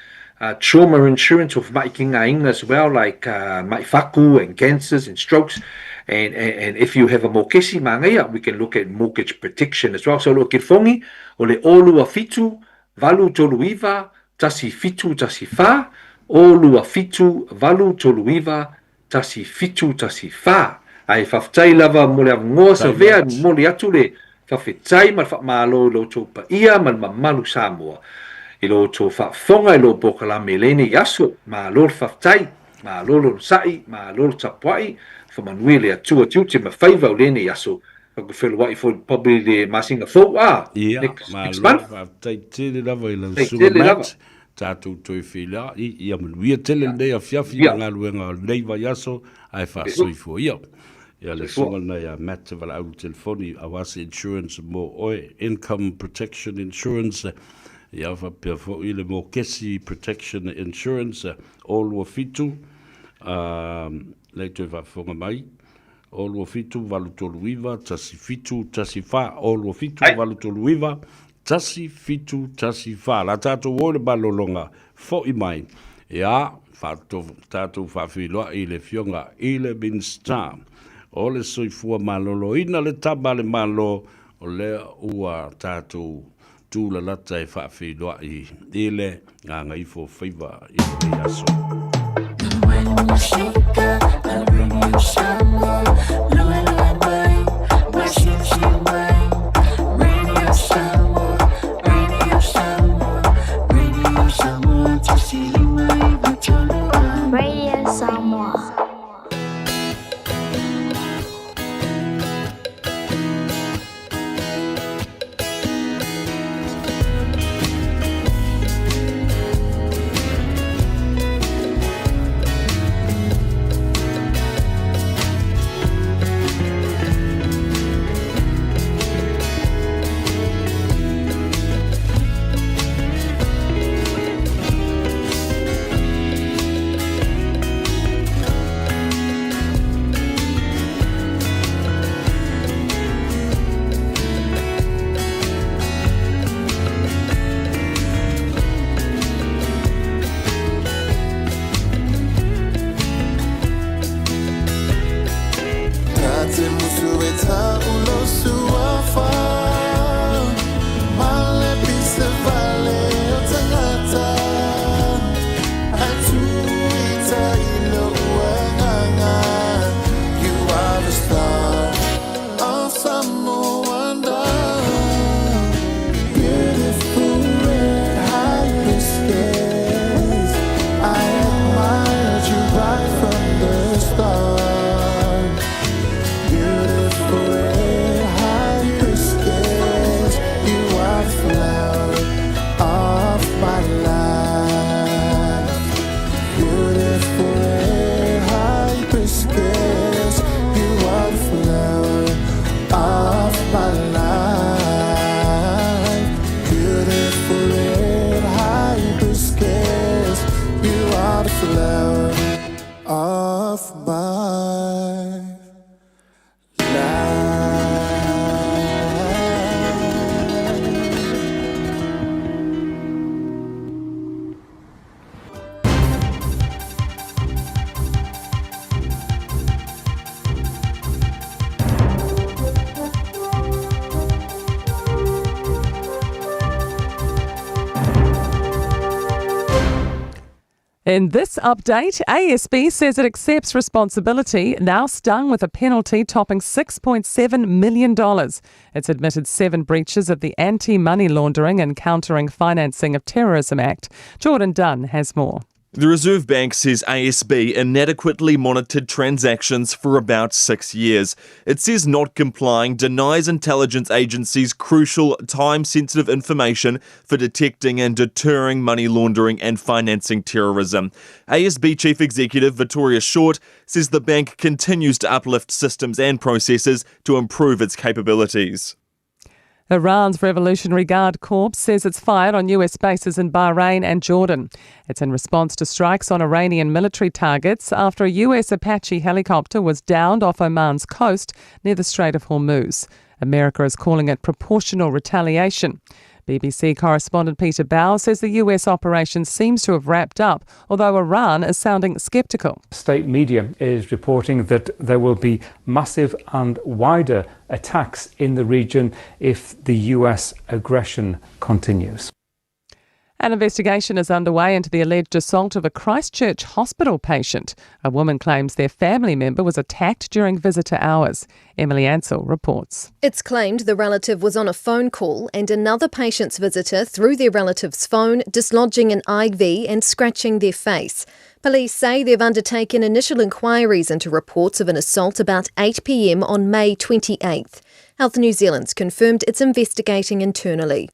uh, trauma insurance of ma'i ki ngā inga as well, like uh, ma'i whaku and cancers and strokes. And, and, and if you have a mokesi māngaia, we can look at mortgage protection as well. So lo kirfongi, o le ōlua fitu, valu tolu iwa, tasi fitu tasi whā, ōlua fitu, valu tolu iwa, 1714. Ae faafetai lava mo le avanoa Savea e momoli atu le faafetai ma le faamalo i lo outou paia ma le mamalu Samoa i lo outou faafofoga i lo polokalame i lenei aso. Malo le faafetai, malo le onosai, malo le tapuai, faamanuia le Atua tiute ma faiva o lenei aso. Ka feloai foi probably le masina fou a Ia, next, next malo, month. faafetai tele lava i lau Faafetai susuga tele lava. Matt, tatou toe feiloai, ia manuia tele lenei afiafi ma galuega o lenei vaiaso, ae faasoifua ia. Ia le susuga lena ia Matt Valaulu telefoni aua se insurance mo oe, income protection insurance, ia faapea foi le mokesi protection insurance, 027, uh, lei toe faafofoga mai, 0 2 7 8 3 9 1 7 1 4 0 2 7 8 3 9 1 7 1 4. La tātou o le malologa fo'i mai. Ia, tātou faafeiloai i le Afioga i le Minisita o le Soifua Maloloina le tama a le Malo, o lea ua tātou tūlalata e faafeiloai i le gagaifo faiva i lenei aso. In this update, ASB says it accepts responsibility, now stung with a penalty topping $6.7 million. It's admitted seven breaches of the Anti Money Laundering and Countering Financing of Terrorism Act. Jordan Dunn has more. The Reserve Bank says ASB inadequately monitored transactions for about six years. It says not complying denies intelligence agencies crucial, time sensitive information for detecting and deterring money laundering and financing terrorism. ASB Chief Executive Victoria Short says the bank continues to uplift systems and processes to improve its capabilities. Iran's Revolutionary Guard Corps says it's fired on US bases in Bahrain and Jordan. It's in response to strikes on Iranian military targets after a US Apache helicopter was downed off Oman's coast near the Strait of Hormuz. America is calling it proportional retaliation. BBC correspondent Peter Bauer says the US operation seems to have wrapped up, although Iran is sounding sceptical. State media is reporting that there will be massive and wider attacks in the region if the US aggression continues. An investigation is underway into the alleged assault of a Christchurch hospital patient. A woman claims their family member was attacked during visitor hours. Emily Ansell reports. It's claimed the relative was on a phone call and another patient's visitor threw their relative's phone, dislodging an IV and scratching their face. Police say they've undertaken initial inquiries into reports of an assault about 8 pm on May 28th. Health New Zealand's confirmed it's investigating internally.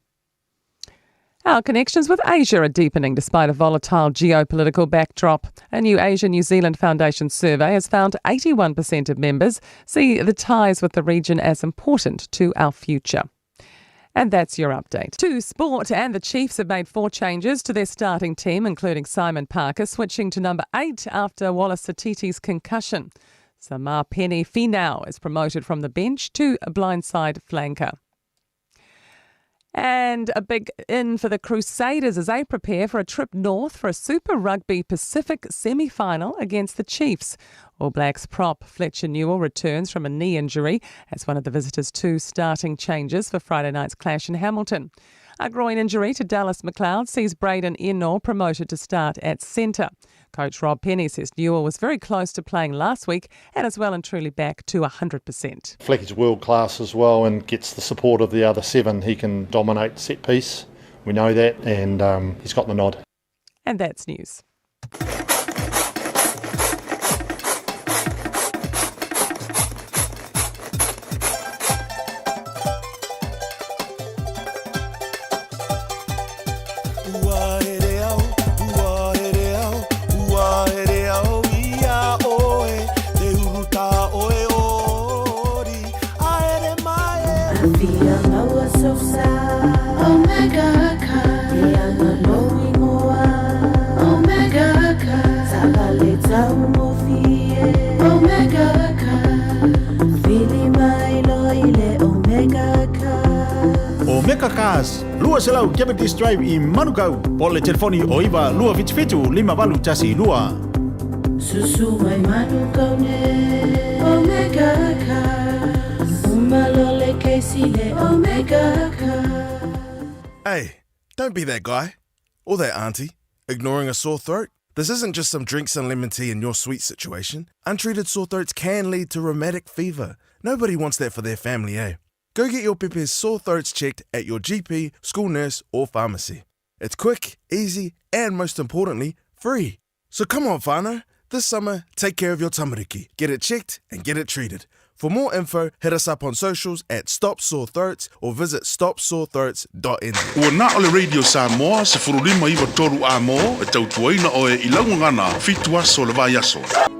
Our connections with Asia are deepening despite a volatile geopolitical backdrop. A new Asia New Zealand Foundation survey has found 81% of members see the ties with the region as important to our future. And that's your update. To sport, and the Chiefs have made four changes to their starting team, including Simon Parker switching to number eight after Wallace Sititi's concussion. Samipeni Finau is promoted from the bench to a blindside flanker. And a big in for the Crusaders as they prepare for a trip north for a Super Rugby Pacific semi final against the Chiefs. All Blacks prop Fletcher Newell returns from a knee injury as one of the visitors' two starting changes for Friday night's clash in Hamilton. A groin injury to Dallas McLeod sees Braydon Ennor promoted to start at centre. Coach Rob Penny says Newell was very close to playing last week and is well and truly back to 100%. Flecky's world class as well and gets the support of the other seven. He can dominate set piece. We know that, and um, he's got the nod. And that's news. Omega Cars, 200 Cavendish Drive i Manukau, po le telefoni o 9 277 5812. Susu mai Manukau ne Omega Cars Umalole Casey le Omega Cars Hey, don't be that guy or that auntie ignoring a sore throat. This isn't just some drinks and lemon tea in your sweet situation. Untreated sore throats can lead to rheumatic fever. Nobody wants that for their family, eh? Go get your pepe's sore throats checked at your GP, school nurse, or pharmacy. It's quick, easy, and most importantly, free. So come on, whānau. This summer, take care of your tamariki. Get it checked and get it treated. For more info, hit us up on socials at Stop Sore Throats or visit stopsorethroats.nz. Ua na o le Radio Samoa, 159 a mō, e tautuaina oe i laugagana, fitu aso le vaiaso.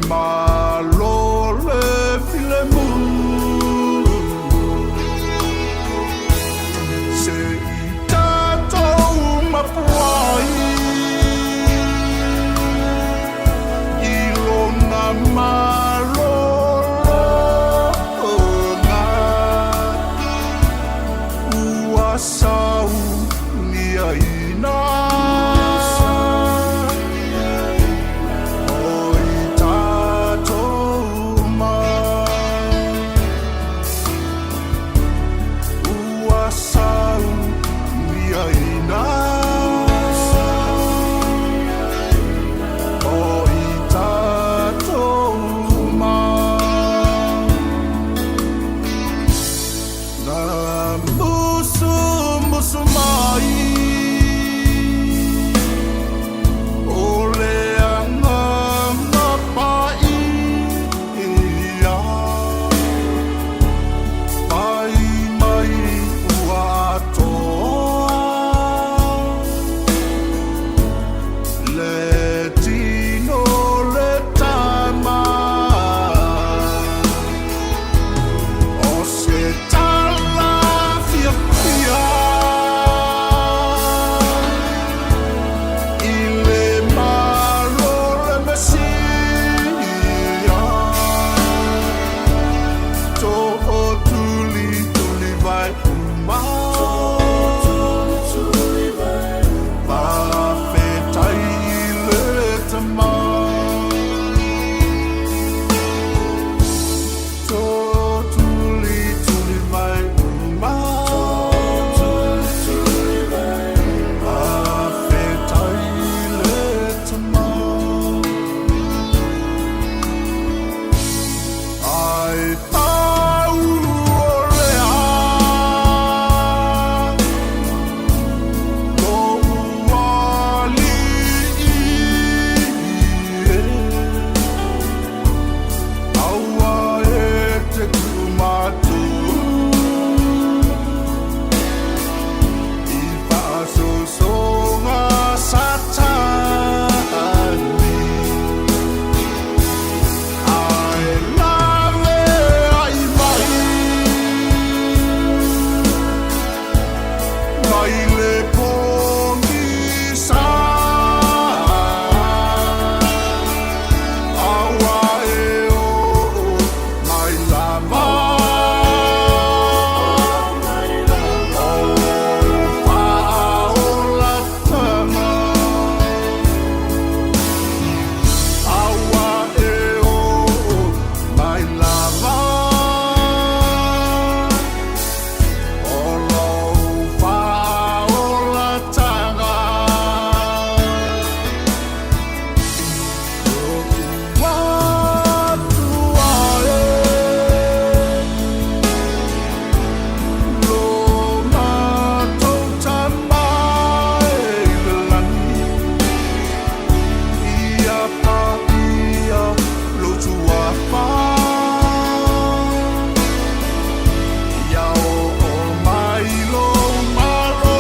malo le filemu. Se i tatou mapuai i lona malologa ua sauniaina. O i tatou ma ua sauniaina. O i tatou ma na musumusu mai o le Agaga Paia. Fai mai ua atoa le tino le tama. O se tala fiafia i le malo le Mesia. To'otulituli vai uma. Faafetai i le Tama. To'otulituli vai uma. Faafetai i le Tama. Ae pau o lea lou Alii e, aua e te tuu matou i faasosoga Satani. Ae laveai mai mai le pogisa. Aua e oo mai lava o lou faaolataga. Aua e oo mai lava o lou faaolataga. Lo'u Atua e, lo matou Tama e i le lagi, ia paia lou Suafa. Ia oo mai lou Malo.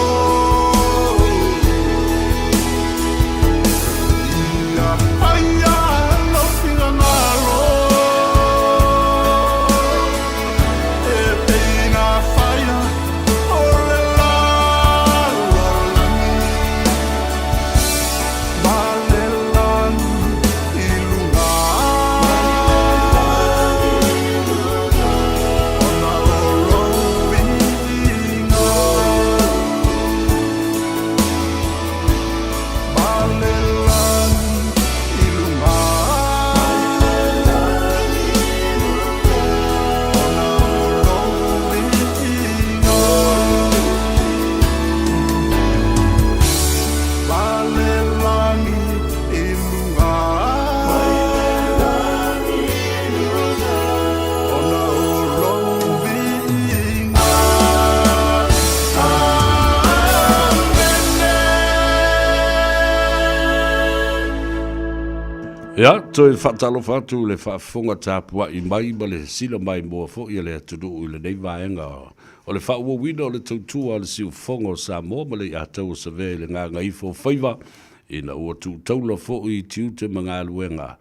Ia faia lou finagalo e pei ona faia o le lalolagi. Ma le lagi i luga. Ona o lou viiga. Ma le lagi i luga. Ona o lou viiga. Ma le lagi i luga. Ona o lou viiga. Amene. Ia, toe faatalofa atu i le faafofoga tapuai mai ma le sila maimoa foi a le atunuu i lenei vaega o le faaauauina o le tautua a le Siufofoga o Samoa ma le Iataua Savea i le Gagaifo o Faiva ina ua tuutaula foi i tiute ma galuega.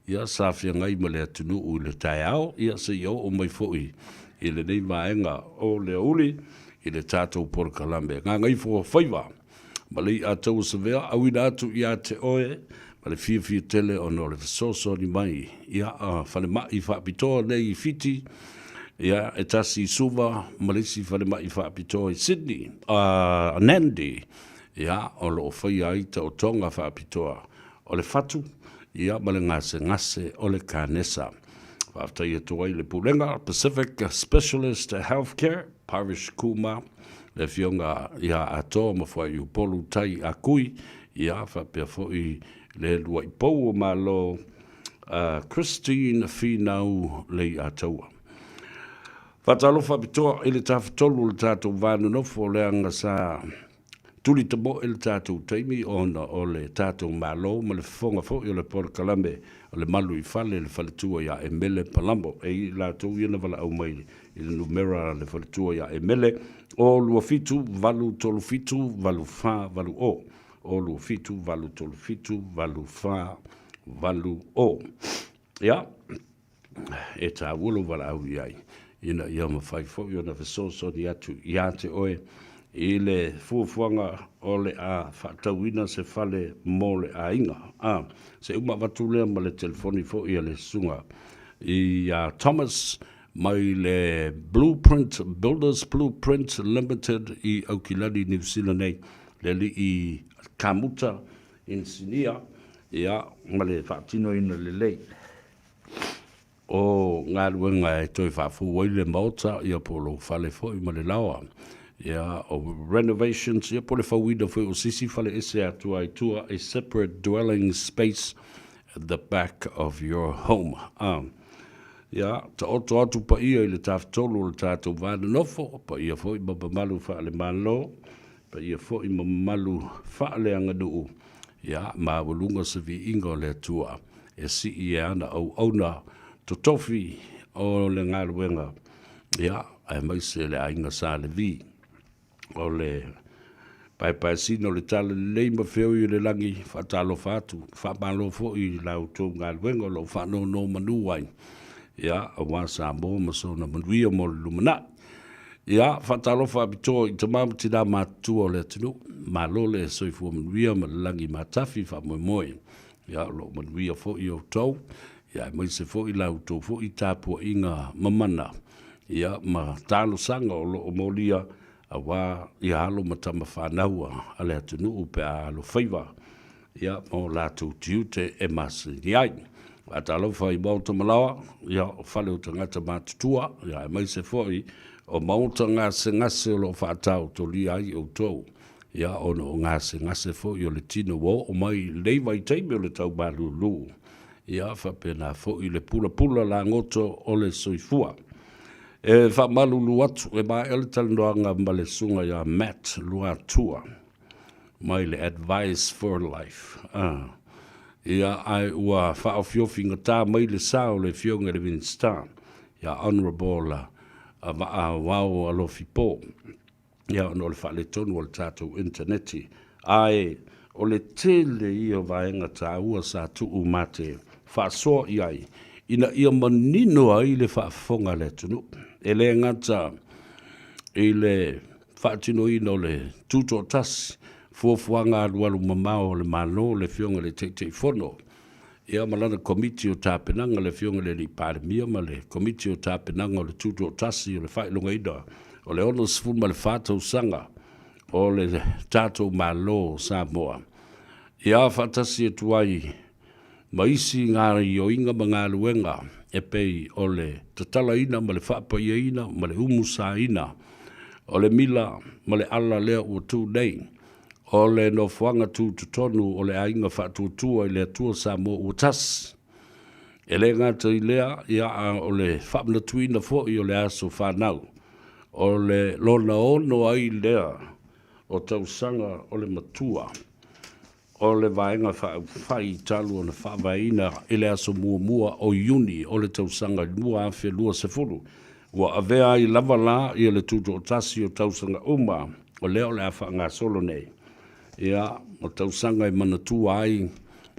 ia, sa feagai ma le atunuu i le taeao, ia, seia oo mai foi i lenei vaega o le aoauli i le tatou polokalame Gagaifo Faiva ma le I'a Tauasavea, auina atu ia te oe ma le fiafia tele ona o le fesoasoani mai ia falemai faapitoa nei i Fiti, ia e tasi i Suva ma le isi falemai faapitoa i Sydney, a Nandi, ia o lo o faia ai taotoga faapitoa o le fatu, ia ma le gasegase o le kanesa. Faafetai atu ai le Pulega Pacific Specialist Healthcare, Parish Kumar, le Afioga ia Atoa ma Fuaiupolu Tai Akui, ia faapea foi le lua'i pou o Malo Christine Finau Leiataua. Faatalofa faapitoa i le Tafatolu o le tatou va nonofo leaga sa Tuli tamoe le tatou taimi ona o le tatou Malo ma le fofoga foi o le polokalame o le Malu i Fale le faletua ia Emele Palamo. E i latou ia na valaau mai i le numera a le faletua ia Emele, o 27 837 8480, o 27 837 8480. Ia, e taua lou valaau i ai, ina ia mafai foi ona fesoasoani atu ia te oe i le fuafuaga o le a faatauina se fale mo le aiga. A, se uma avatu lea ma le telefoni foi a le susuga ia Thomas mai le Blueprint Builders Blueprint Limited i Aukilani, Niu Sila nei, le alii kamuta inisinia, ia, ma le faatinoina lelei o galuega e toe faafou ai le maota, ia po o lou fale foi ma le laoa, ia, o renovations, ia po o le fauina foi o se isi fale ese atu ai tua, a separate dwelling space at the back of your home. A, ia, taoto atu paia i le Tafatolu o le tatou va nonofo, paia foi ma mamalu faale-Malo, Paia foi ma mamalu faaleaganuu, ia, maualuga se viiga o le Atua e sii e ana auauna totofi o le galuega, ia, aemaise le aiga Sa Levi. O le paepaesina o le talalelei ma feoi o le lagi, faatalofa atu, faamalo foi i la outou galuega o lo o faanonomanu ai, ia, aua Samoa ma sona manuia mo le lumanai. Ia, faatalofa apitoa i tama ma tinā matutua o le atunuu. Malo le soifua manuia ma le lagi matafi faamoemoe. Ia, o lo o manuia foi outou, ia aemaise foi la outou foi tapuaiga mamana, ia, ma talosaga o lo o molia aua ia alo ma tama fanau a le atunuu pe a alofaiva. ia, ma o latou tiute e masani ai. Faatalofa i maota ma laoa, ia, o fale o tagata matutua, ia, aemaise foi o maota gasegase o lo o faataotolia ai outou, ia, ona o gasegase foi o le tino ua oo mai i lenei vaitaimi o le tau malūlū, ia, faapena foi le pulapula lagoto o le soifua. E faamalulu atu, e maea le talanoaga ma le susuga ia Matt Luatua. mai le Advice for Life. Ah. Ia, ae ua faaofiofi gatā mai le sa o le Afioga i le Minisita, ia Honourable Vaa Wao Alofi Po, ia, ona o le faaletonu o le tatou initaneti. Ae o le tele ia o vaega taua sa tuu ma te faasoa i ai, ina ia manino ai le faafofoga a le atunuu. E le gata i le faatinoina o le Tutoatasi, fuafuaga alualu mamao a le Malo, le Afioga i le Taitaifono, ia ma lana Komiti o Tapenaga, le Afioga i le Alii Palemia ma le Komiti o Tapenaga o le Tutoatasi o le faailogaina o le 64 tausaga o le tatou Malo o Samoa, ia faatasi atu ai ma isi gaoioiga ma galuega e pei o le tatalaina ma le faapaiaina ma le umusaina o le mila ma le ala lea ua tu nei, o le nofoaga tutotonu o le Aiga Faatuatua i le Atua Samoa ua tasi. E le gata i lea, ia, a o le faamanatuina foi o le aso fanau, o le lona ono ai lea o tausaga o le matua. O le Vaega Faaupufai talu ona faavaeina i le aso muamua o Iuni o le tausaga 2020, ua avea ai lava la ia le tutoatasi o tausaga uma o lea o le a faagasolo nei, ia, ma tausaga e manatua ai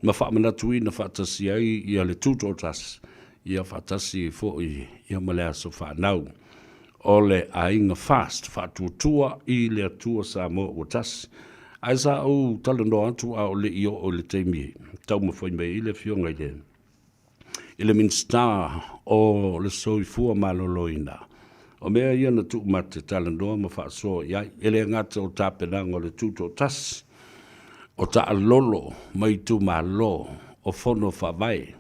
ma faamanatuina faatasi ai ia le Tutoatasi, ia faatasi foi ia ma le aso fanau o le aiga FAST, Faatuatua i le Atua Samoa ua Tasi. Ae sa ou talanoa atu a o le i oo i le taimi taumafai mai ai le afioga i le i le Minisita o le Soifua Maloloina. O mea ia na tuu ma te talanoa ma faasoa i ai, e le gata o tapenaga o le Tutoatasi, o taalolo ma itumalo, o fono faavae,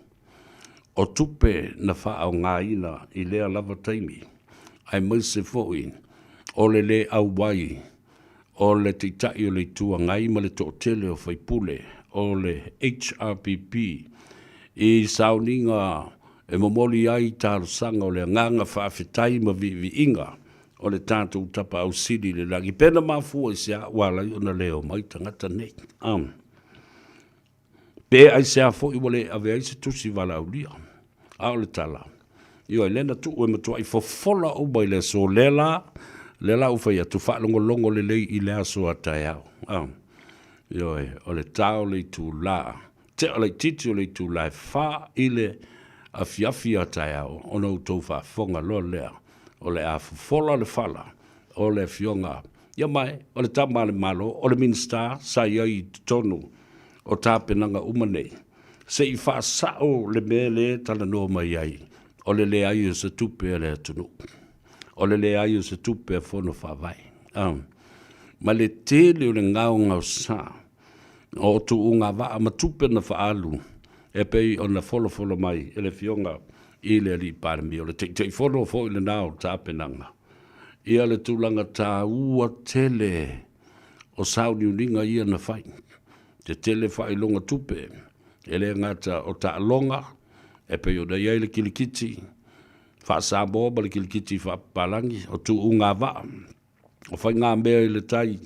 o tupe na faaaogaina i lea lava taimi, aemaise foi o le le auai o le Taitai o le Itu Agai ma le toatele o faipule o le HRPP i sauniga e momoli ai talosaga o le agaga faafetai ma viiviiga o le tatou Tapaau Sili i le Lagi. Pe na mafua i se a ua ala ai ona le omai tagata nei? Um. Pe aisea foi ua le ave ai se tusi valaaulia. A o le tala, ioe, lea na tuu e matuai fofola uma i le aso lea la, lea la ua fai atu, faalogologo lelei i le aso a taeao. A, ioe, o le ta o le itula, tea laitiiti o le itula e fa i le afiafi a taeao, ona outou faafofoga loa lea, o le a fofola le fala o le Afioga ia mae, o le tama a le Malo, o le Minisita sa i ai i totonu o tapenaga uma nei, se i faasao le mea lea e talanoa mai ai, o le leai o se tupe a le atunuu, o le leai o se tupe a Fono Faavae, ma le tele o le gaogaosa o tuuga vaa ma tupe na faaalu e pei ona folafolo mai e le Afioga i le Alii Palemia, o le Taitaifono foi lena o tapenaga, ia le tulaga taua tele o sauniuniga ia na fai. Tetele faailoga tupe, e le gata o taaloga e pei ona i ai le kilikiti faa-Samoa ma le kilikiti faa-Papalangi, o tuuga vaa, o faigamea i le tai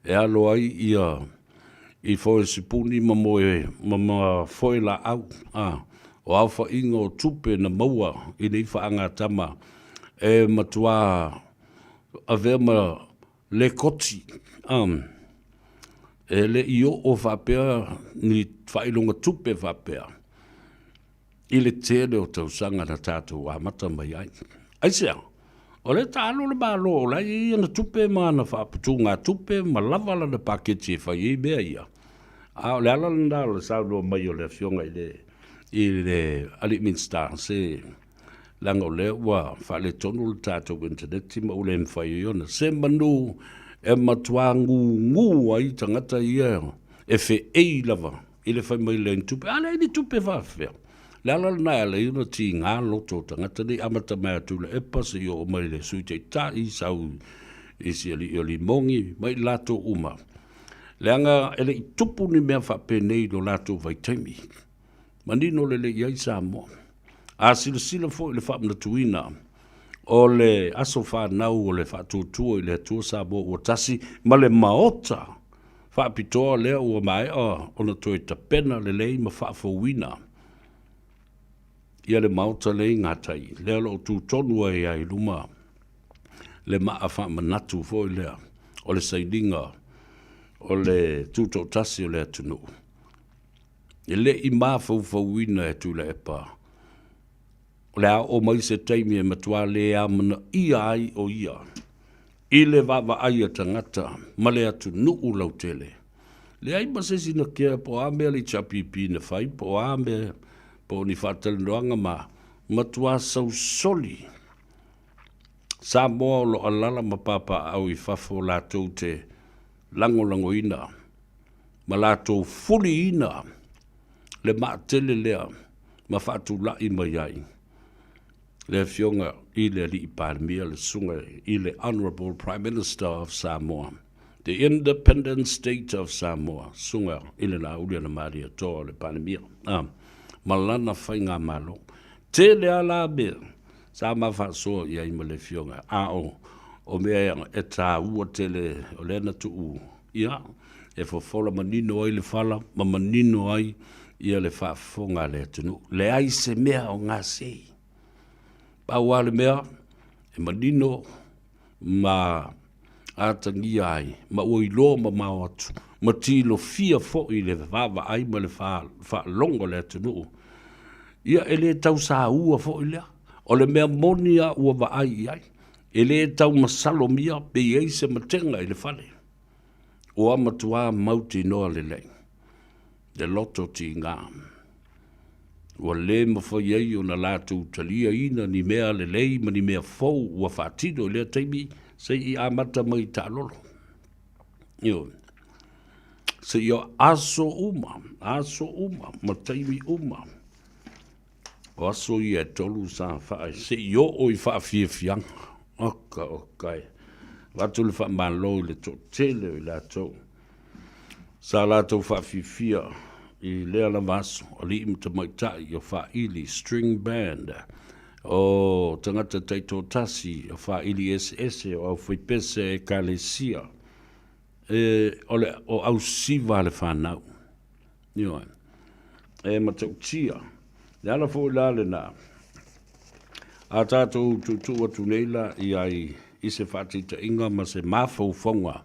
e alo ai ia i foe sipuni ma moe ma ma foe laau, a o aofaiga o tupe na maua i nei faagatama e matua avea ma lekoti, a e le i oo faapea ni faailoga tupe faapea i le tele o tausaga na tatou amata mai ai. Aisea? O lea e taalo le Malo, o la e i ai ana tupe ma ana faaputugatupe ma lava lana paketi e fai ai mea ia. A o le ala lena o le saunoa mai o le Afioga i le i le Alii Minisita, se leaga o lea ua faaletonu le tatou initaneti ma ua le mafai ai ona se manu e matua gugu ai tagata ia e feei lava i le fai mai leai ni tupe. A leai ni tupe faafefea? Le ala lena e ala ai ona tiga loto o tagata nei, amata mai a Tuilaepa seia oo mai i le Sui Taitai, sau i si alii o Limogi ma i latou uma. Leaga e le i tupu ni mea faapenei i lo latou vaitaimi. Manino lelei i ai Samoa. A silasila foi i le faamanatuina o le aso fanau o le Faatuatua i le Atua Samoa ua Tasi ma le Maota faapitoa lea ua maea ona toe tapena lelei ma faafouina ia le Maota lea i gatai, lea o lo o tu tonu ai lava i luma le maa faamanatu foi lea o le sainiga o le Tutoatasi o le atunuu. E le i mafaufauina e Tuilaepa o le a oo mai se taimi e matua le amanaia ai o ia i le vaavaai a tagata ma le atunuu lautele. Leai ma se isi na kea po o a mea le HRPP na fai, po o a mea, po o ni faatalanoaga ma matua sausoli Samoa o lo o alaala ma papaaao i fafo latou te lagolagoina ma latou fuliina le maatele lea ma faatulai mai ai le Afioga i le Alii Palemia, le Susuga i le Honourable Prime Minister of Samoa, the Independent State of Samoa, Susuga i le Laauli-a-na-Malietoa o le Palemia, a, ma lana faigamalo. Tele lava la mea sa ma faasoa i ai ma le Afioga, a o, o mea e taua tele o lea na tuu ia, e fofola manino ai le fala ma manino ai ia le faafofoga a le atunuu. Leai se mea o gasei. Pau lava le mea e manino ma atagia ai ma ua iloa mamao atu ma tilofia foi i le vaavaai ma le faalogo a le atunuu. Ia, e le tau saua foi lea. O le mea moni lava ua vaai i ai. E le tau masalomia pe i ai se matega i le fale. Ua matua mautinoa lelei le loto tiga. Ua le mafai ai ona latou taliaina ni mea lelei ma ni mea fou ua faatino i lea taimi seia amata mai i taalolo. Ioe. Seia aso uma, aso uma ma taimi uma. O aso ia e tolu sa faa, seia oo i faafiafiaga. Oka, oka e. Avatu le faamalo i le toatele o i latou sa latou faafiafia i lea lava aso, alii ma tamaitai o Faaili String Band, o tagata taitoatasi o Faaili Eseese, o aufaipese Ekalesia, e, o le o ausiva a le fanau. Ioe. E matautia. Le ala foi la lena, a tatou tuutuu atu nei la i ai i se faataitaiga ma se mafaufauga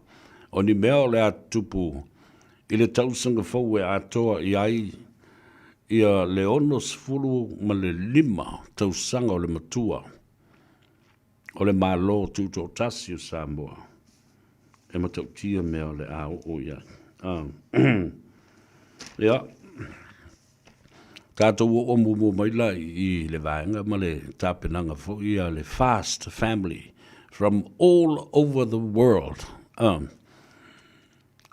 o ni mea o le a tutupu i le tausaga fou e atoa i ai ia le 65 tausaga o le matua o le Malo Tutoatasi o Samoa, e matautia mea o le a oo i ai. Ia, tatou oo muamua mai la i le vaega ma le tapenaga foi a le Fast Family from all over the world.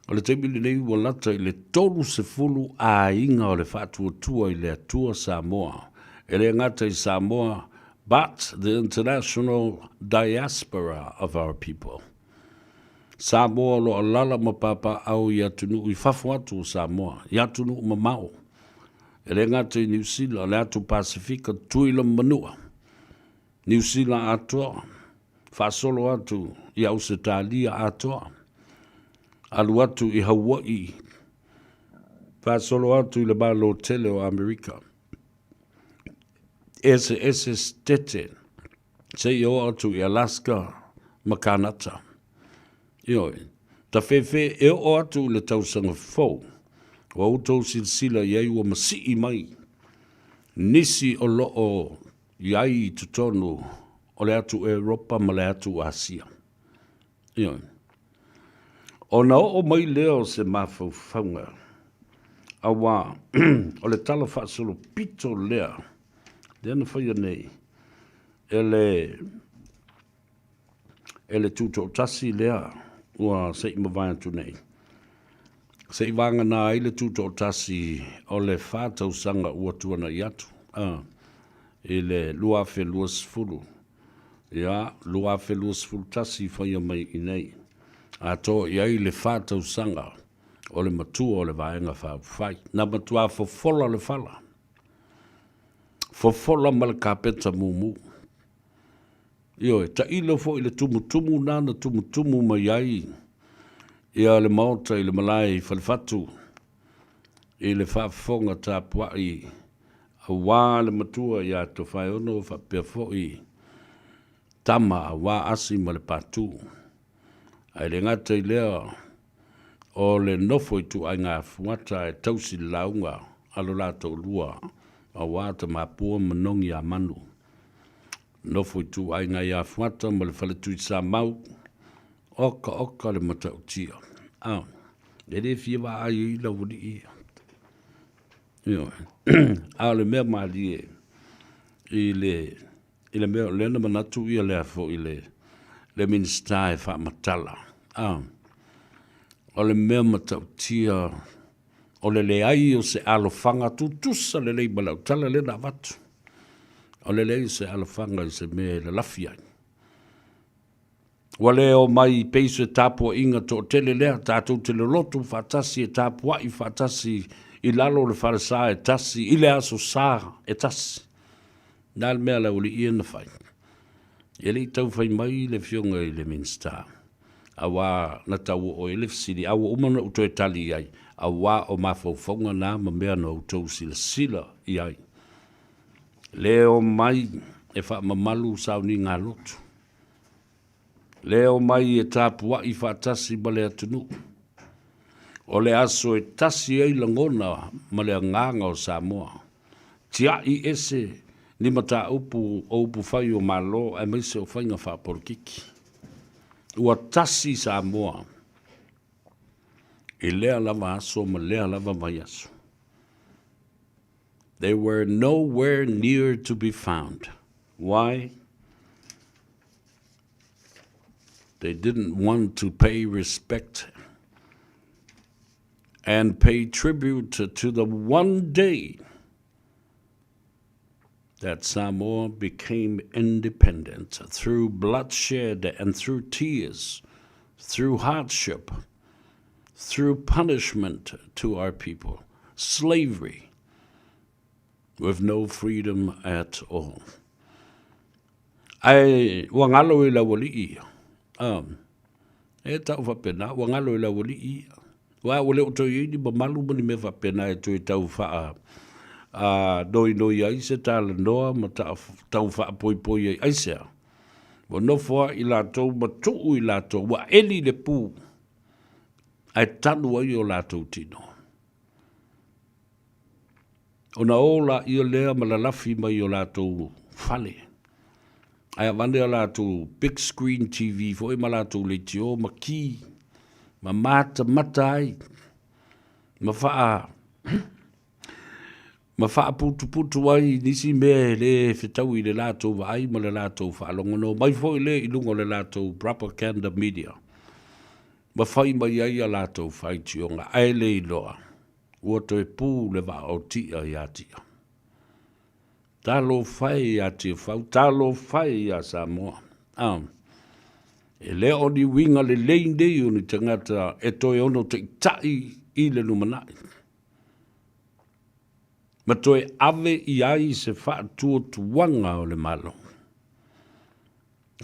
O le taimi lenei ua lata i le 30 aiga o le Faatuatua i le Atua Samoa, e le gata i Samoa but the international diaspora of our people. Samoa o lo o alala ma papaaao i atunuu i fafo atu o Samoa, i atunuu mamao, e le gata i Niu Sila, le atu Pasefika, Tutuila ma Manua, Niu Sila atoa, faasolo atu i Ausetalia atoa, alu atu i Hauaʻi, faasolo atu i le Malo tele o Amerika, eseese setete, seia oo atu i Alaska ma Kanata. Ioe, tafefe e oo atu i le tausaga fou, ua outou silasila i ai ua masii mai nisi o lo o i ai i totonu o le atu Europa ma le atu Asia. Ioe. Ona oo mai lea o se mafaufauga, auā o le tala faasolopito lea, lea na faia nei e le e le Tutoatasi lea ua se i mavae atu nei. Se i vagana ai le Tutoatasi o le fa tausaga ua tuanai atu, a, i le 2020, ia, 2021 faia mai i nei, atoa i ai le fa tausaga o le matua o le Vaega Faaupufai. Na matua fofola le fala, fofola ma le kapeta mumu. Ioe, tailo foi i le tumutumu nana tumutumu mai ai ia le Maota i le malae i Falefatu i le faafofoga tapuai aua le matua ia Tofaeono faapea foi tama aua Asi ma le Patu. Ae le gata i lea o le nofo ituaiga fuata e tausi le lauga a lo la toalua aua Tamapua ma Nogiamanu. Nofo ituaiga ia Fuata ma le fale Tuisamau, oka oka le matautia. A, e le fia vaai ai lau alii ia. Ioe. A o le mea malie i le i le mea o lea na manatu ia lea foi le le Minisita e faamatala. A, o le mea matautia o le leai o se alofaga tutusa lelei ma lau tala lea na avatu. O le leai o se alofaga i se mea e lalafi ai. Ua le omai i pei se tapuaiga toatele lea, tatou te loloto faatasi e tapuai faatasi i lalo o le falesa e tasi, i le aso sa e tasi. Na le mea a le aualii ia na fai. E le i tau fai mai le afioga i le Minisita, auā na tau oo ai le fesili, a ua uma ona ou toe tali i ai, auā o mafaufauga na ma mea na outou silasila i ai. Le omai e faamamalu sauniga lotu. Le omai e tapuai faatasi ma le atunuu. O le aso e tasi ai lagona ma le agaga o Samoa. Tia'i ese ni mataupu o upufai o Malo aemaise o faiga faapolokiki. Ua tasi Samoa i lea lava aso ma lea lava vaiaso. They were nowhere near to be found. Why? They didn't want to pay respect and pay tribute to the one day that Samoa became independent through bloodshed and through tears, through hardship, through punishment to our people, slavery, with no freedom at all. Ae ua galo i le aualii ia. Um, e tau faapena, ua galo i le aualii ia. Ua ua le o toe i ai ni mamalu ma ni mea faapena e toe tau faa a noinoi ai se talanoa ma ta, tau faapoipoi ai. Aisea? Ua nofo ai i latou ma tuu i latou, ua eli le pu, ae tanu ai o latou tino. Ona o laia lea ma lalafi mai i o latou fale, ae avane a latou big screen TV foi ma latou leitio ma ki, ma matamata ai, ma faa ma faaputuputu ai i nisi mea e le fetaui i le latou vaai ma le latou faalogono mai foi lea i luga o le latou propaganda media, ma fai mai ai a latou faitioga, ae le iloa. Ua toe pu le vaa o Tia ia Tia. Talofa e ia Tiafau, talofa e ia Samoa. A, e le o ni uiga lelei nei o ni tagata e toe ono taita'i i le lumanai, ma toe ave i ai se faatuatuaga o le Malo.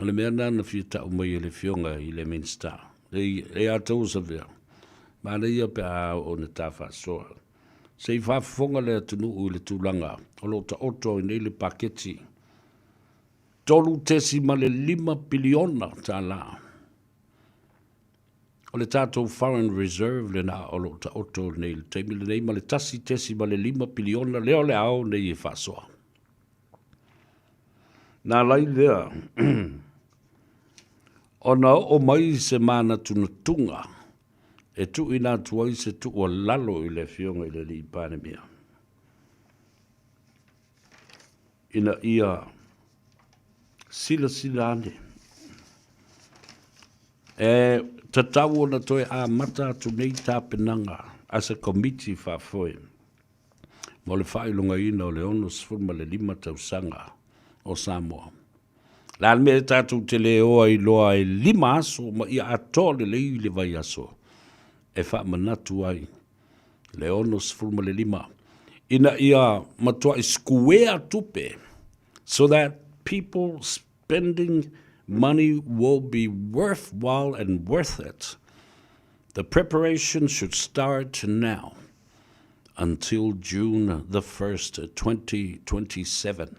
O le mea lena na fia tau mai e le Afioga i le Minisita, e ia outou o Savea, manaia pe a oo ina ta faasoa, se i faafofoga le atunuu i le tulaga o lo o taoto ai nei le paketi $3.5 piliona. O le tatou foreign reserve lena o lo o taoto nei i le taimi lenei ma le $1.5 piliona lea o le a o nei e faasoa. Na ala ai lea ona oo mai se manatunatuga e tuuina atu ai se tuualalo i le Afioga i le Alii Palemia ina ia silasila ane e tatau ona toe amata atu nei tapenaga a se Komiti Faafoe mo le faailogaina o le 65 tausaga o Samoa. Le a le mea e tatou te le o ai loa e 5 aso ma ia atoa lelei le vaiaso e faamanatu ai le 65 ina ia matuai sikuea tupe so that people spending money will be worthwhile and worth it. The preparation should start now until June the 1st, 2027.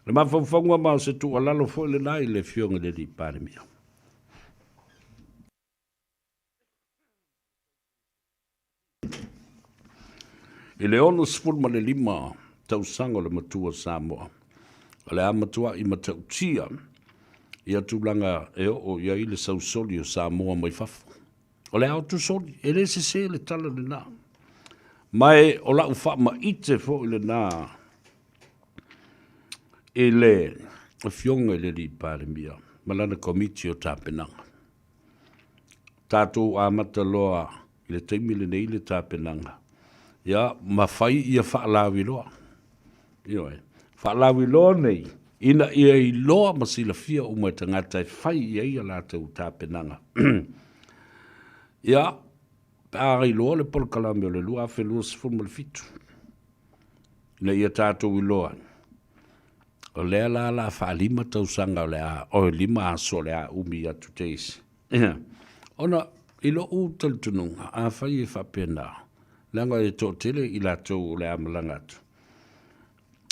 Le mafaufauga ma o se tuualalo foi lena i le Afioga i le Alii Palemia. I le 65 tausaga o le matua Samoa, o le a matua'i matautia ia tulaga e oo i ai le sausoli o Samoa mai fafo. O le ao tusoli, e le sese le tala lena. Ma e o la'u faamaite foi lena i le Afioga i le Alii Palemia ma lana Komiti o Tapenaga. Tatou amata loa i le taimi lenei le tapenaga, ia, ma fai ia faalauiloa. Ioe. Faalauiloa nei, ina ia iloa ma silafia uma e tagata e fai i ai a latou tapenaga. Ia, pe a iloa le polokalame o le 2027, ina ia tatou iloa ai, o lea la la faalima tausaga o le a, oi, 5 aso o le a umi atu te isi. Ia, ona i lou talitonuga, afai e faapena, leaga e toatele i latou o le a malaga atu,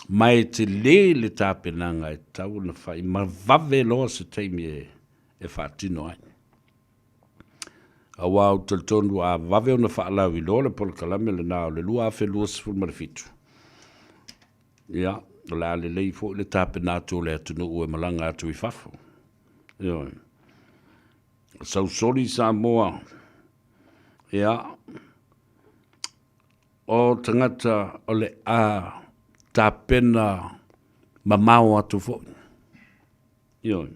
ma e tele le tapenaga e tatau ona fai, ma vave loa se taimi e faatino ai. Aua ou te talitonu a vave ona faalauiloa le polokalame lena o le 2027, ia, o le a lelei foi le tapena atu o le atunuu e malaga atu i fafo. Ioe. Sausoli Samoa, ia, o tagata o le a tapena mamao atu foi. Ioe.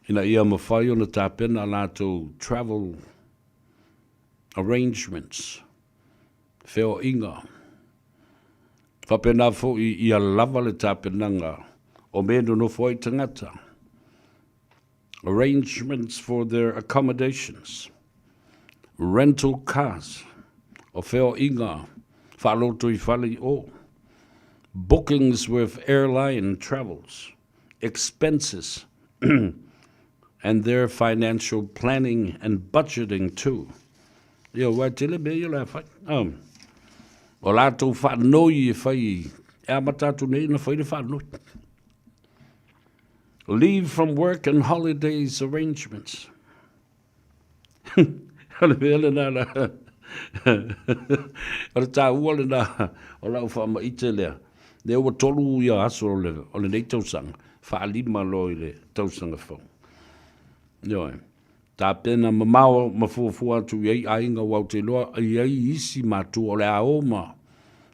Ina ia mafai ona tapena a latou travel arrangements, feoaiga, faapena foi ia lava le tapenaga o mea e nonofo ai tagata, arrangements for their accommodations, rental cars, o feoaiga faalotoifale i o, bookings with airline travels, expenses and their financial planning and budgeting too. Ia, ua e tele mea ia o le a fai. Um, o latou faanoi e fai, e amata atu nei ona fai le faanoi. Leave from work and holidays arrangements. O le mea lena na o le taua lena o lau faamaite lea. Lea ua tolu ia aso o le, o lenei tausaga, faalima loa i le tausaga fou. Ioe. Tapena mamao ma fuafua atu i ai aiga aua ou te iloa e i ai isi matua o le a o ma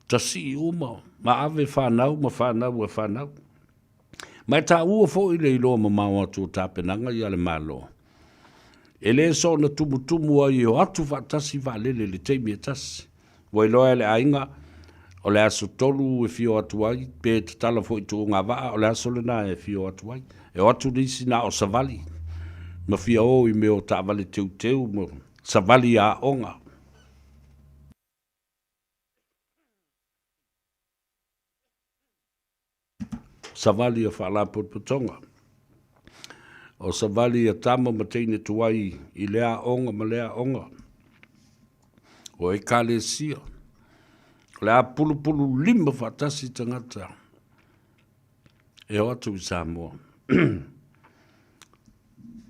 tasii uma ma ave fanau ma fanau a fanau. Ma e taua foi le iloa mamao atu o tapenaga ia a le Malo. E le soona tumutumu ai e o atu faatasi vaalele i le taimi e tasi. Ua iloa e le aiga, o le aso 3 e fia o atu ai, pe tatala foi i tuugavaa, o le aso lena e fia o atu ai. E o atu nisi na o savali, ma fia o i mea o taavale teuteu ma savali aoga. Savali a Faalapotopotoga. O savali a tama ma teine tuai i lea aoga ma lea aoga. O Ekalesia. O le a pulupulu lima faatasi tagata e o atu i Samoa.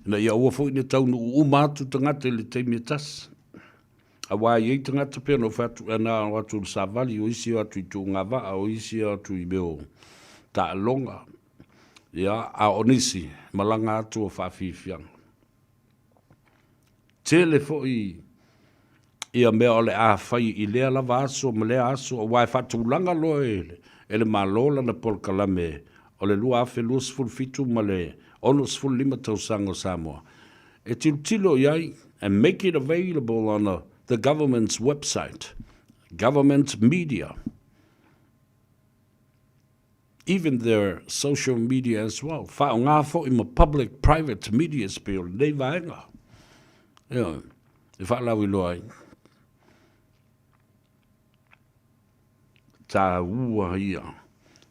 Ina ia aua foi ne taunuu uma atu tagata i le taimi e tasi. Aua e i ai tagata pei ona ou fai atu, na o atu i le savali, o isi e o atu i tuugavaa, o isi e o atu i mea o taaloga, ia, a o nisi, malaga atu o faafiafiaga. Tele foi ia mea o le a fai i lea lava aso ma lea aso, aua e faatulaga loa e le Malo lana polokalame o le 2027 ma le 65 tausaga o Samoa, e tilotilo i ai and make it available on a the government's website, government media, even their social media as well. Faaaoga foi ma public private medias pei o lenei vaega. Ioe, e faalauiloa ai. Taua ia.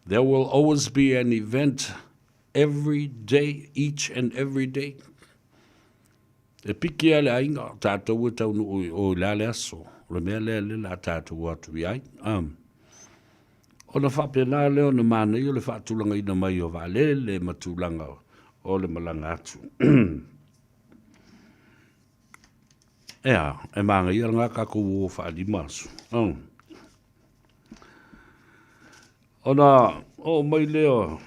There will always be an event every day, each and every day. E piki a le aiga, o tātou e taunuu i o i le a le aso, o le mea lea le la tātou atu i ai. Um, ona faapena lea ona manaia o le faatulagaina mai o vaalele ma tulaga o le malaga atu. Ea, e māngaia lena kākou o faalima aso. Um. Ona oo mai lea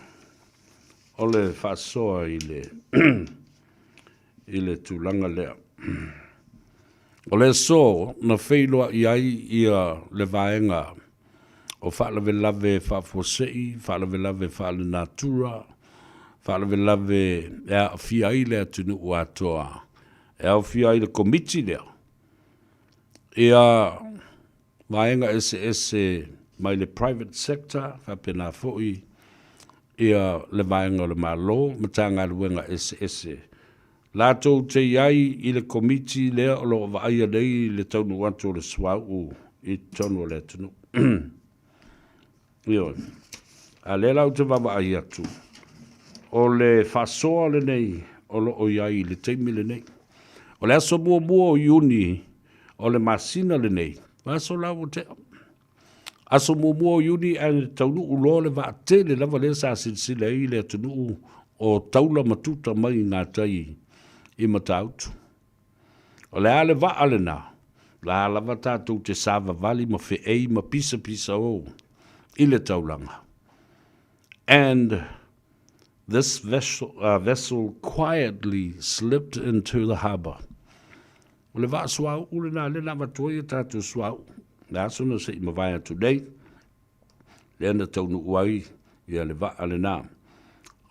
o le faasoa i le i le tulaga lea. O le aso na feiloai ai ia le vaega o faalavelave faafuasei, faalavelave faalenatura, faalavelave e aafia ai le atunuu atoa, e aofia ai le Komiti lea, ia vaega eseese mai le private sector faapena foi ia le vaega o le Malo, Matagaluega eseese latou te i ai i le Komiti lea o lo o vaaia nei le taunuu atu o le suauu i totonu o le atunuu. Ioe. A lea la ou te vaavaai atu, o le faasoa lenei o lo o i ai i le taimi lenei. O le aso muamua o Iuni o le masina lenei, o aso la ua tea. Aso muamua o Iuni ae taunuu loa le vaatele lava lea sa silasila ai le atunuu o taula ma tuta mai i gatai i Matautu. O le a le vaa lena, la lava tatou te savavali ma feei ma pisapisa o i le taulaga. And this vessel, uh, vessel quietly slipped into the harbour. O le vaa suauu lena lea na avatu ai a tatou suauu. Le aso na se i mavae atu nei, lea na taunuu ai ia le vaa lena.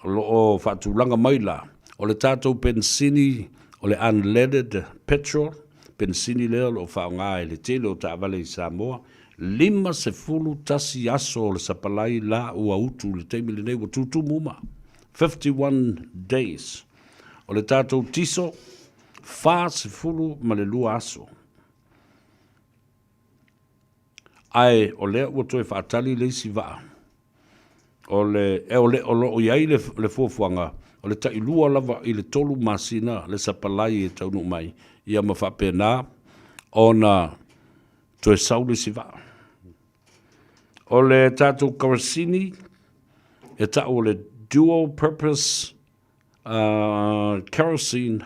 O lo o faatulaga mai la, o le tatou penisini o le unleaded petrol, penisini lea o lo o faaaoga e le tele o taavale i Samoa, 51 aso o le sapalai la ua utu i le taimi lenei ua tutumu uma. 51 days. O le tatou tiso, 42 aso. Ae o lea ua toe faatali le isi vaa. O le, e o le, o lo o i ai le, le fuafuaga, o le tailua lava i le tolu masina le sapalai e taunuu mai, ia ma faapena ona toe sau le isi vaa. O le tatou karasini, e tau o le dual purpose uh, kerosene,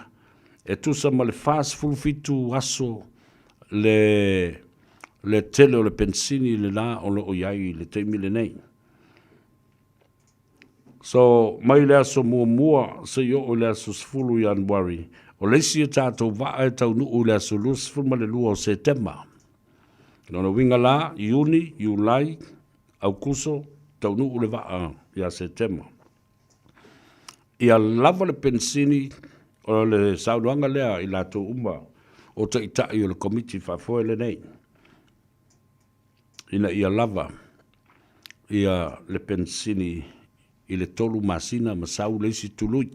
e tusa ma le 47 aso le, le tele o le pensini le la o lo o i ai i le taimi lenei. So, mai le aso muamua seia oo i le aso 10 Ianuari, o le isi a tatou vaa e taunuu i le aso 22 o Setema. Lona uiga la, Iuni, Iulai, Aukuso, taunuu le vaa ia Setema. Ia lava le penisini, o le saunoaga lea i latou uma o taitai o le Komiti Faafoe lenei, ina ia lava ia le penisini i le tolu masina ma sau le isi tului.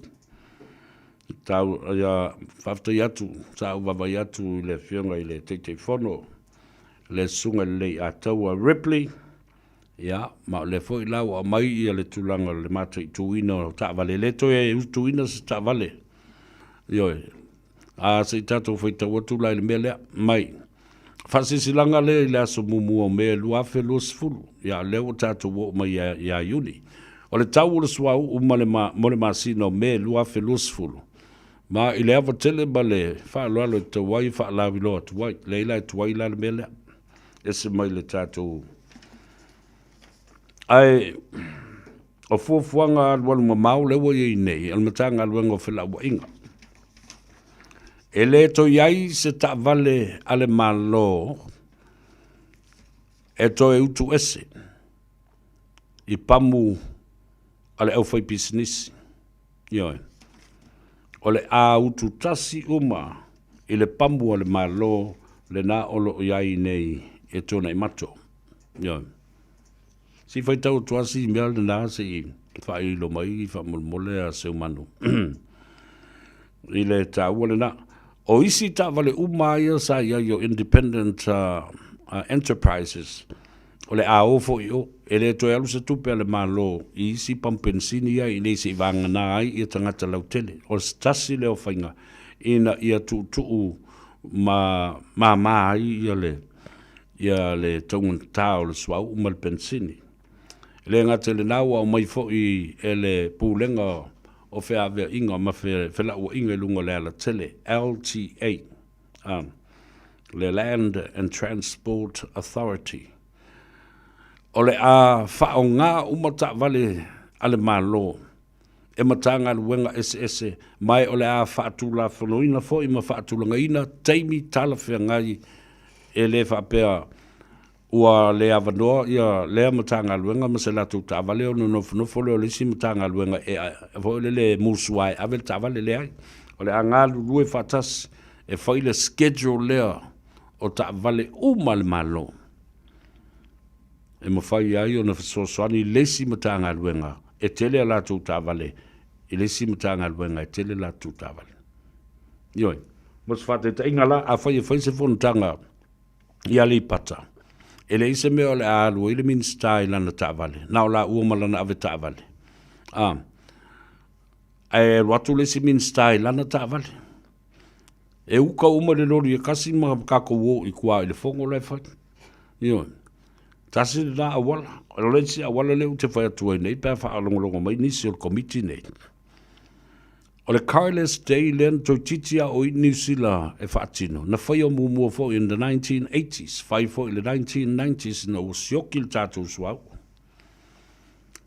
Tau, ia, faafetai atu, sa ou vaavaai atu i le Afioga i le Taitaifono, le Susuga i le Leiataua Ripley, ia, ma o lea foi la ua aumai ia le tulaga o le mataituina o taavale, e le toe utuina se taavale. Ioe, a se i tatou faitau atu la i le mea lea, mai. Faasilasilaga lea i le aso muamua o Me 2020, ia lea ua tatou oo mai ia, ia Iuni. O le tau o le suauu ma le, ma, mo le masina o Me 2020, ma i le ava tele ma le faaaloalo e tatau ai e faalauiloa atu ai, leai la e tuai la le mea lea, ese mai le tatou. Ae o fuafuaga alualu mamao lea ua i ai nei a le Matagaluega o Felauaiga, E le toe i ai se taavale a le Malo e toe utu ese i pamu a le aufaipisinisi. Ioe. O le a utu tasi uma i le pamu a le Malo lena o lo o i ai nei e Tuanaimato. Ioe. Se i faitau atu lava si mea lena se i faailoilo mai faamolemole a Seumanu i le taua lena. O isi taavale uma ia sa i ai o independent uh, uh, enterprises, o le a o foi i o. E le toe alu se tupe a le Malo i isi pamu penisini ia i nei se i vagana ai ia tagata lautele. O se tasi lea o faiga ina ia tuutuu ma māmā ai ia le ia le taugata o le suauu ma le penisini. E le gata i lena ua aumai foi e le Pulega o Feaveaiga ma Felauaiga i luga o le alatele, LTA, a, le Land and Transport Authority. O le a faaaoga uma taavale a le Malo e Matagaluega eseese ma e o le a faatulafonoina foi ma faatulagaina taimi talafeagai e le faapea ua le avanoa ia lea Matagaluega ma se latou taavale ona nofonofo lea o le isi Matagaluega e foi lele e musua e ave le taavale. Leai, o le a galulue faatasi e fai le schedule lea o taavale uma a le Malo e mafai ai ona fesoasoani i le isi Matagaluega e tele a latou taavale i le isi Matagaluega e tele latou taavale. Ioe. Mo se faataitaiga la, afai e fai se fonotaga i Aleipata, e leai se mea o le a alu ai le Minisita i lana taavale, na o laua ma lana avetaavale. A, ae alu atu le isi Minisita i lana taavale. E uka uma le loli e kasi ma tatou o i tua i le fono la e fai. Ioe. Tasi lena auala. O le isi auala lea ou te fai atu ai nei pe a faalogologo mai nisi o le komiti nei. O le Carless Day lea na toeitiiti a o i Niu Sila e faatino, na faia muamua foi in the 1980s, fai foi i le 1990s ina ua sioki le tatou suauu.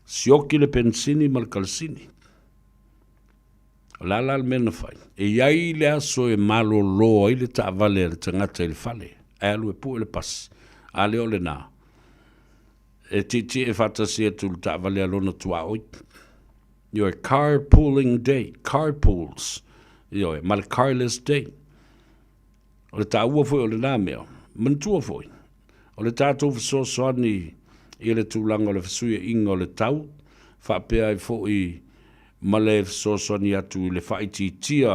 Sioki le penisini ma le kalasini. O le a la le mea na fai? E i ai le aso e malolo ai le taavale a le tagata i le fale, ae alu e pue le pasi. A lea o lena, e tietie faatasi atu i le taavale a lona tuaoi. Ioe, car pooling day, car pools, ioe, ma le carless day. O le taua foi o lena mea, manatua foi, o le tatou fesoasoani i le tulaga o le fesuiaiga o le tau, faapea ai foi ma le fesoasoani atu i le faaitiitia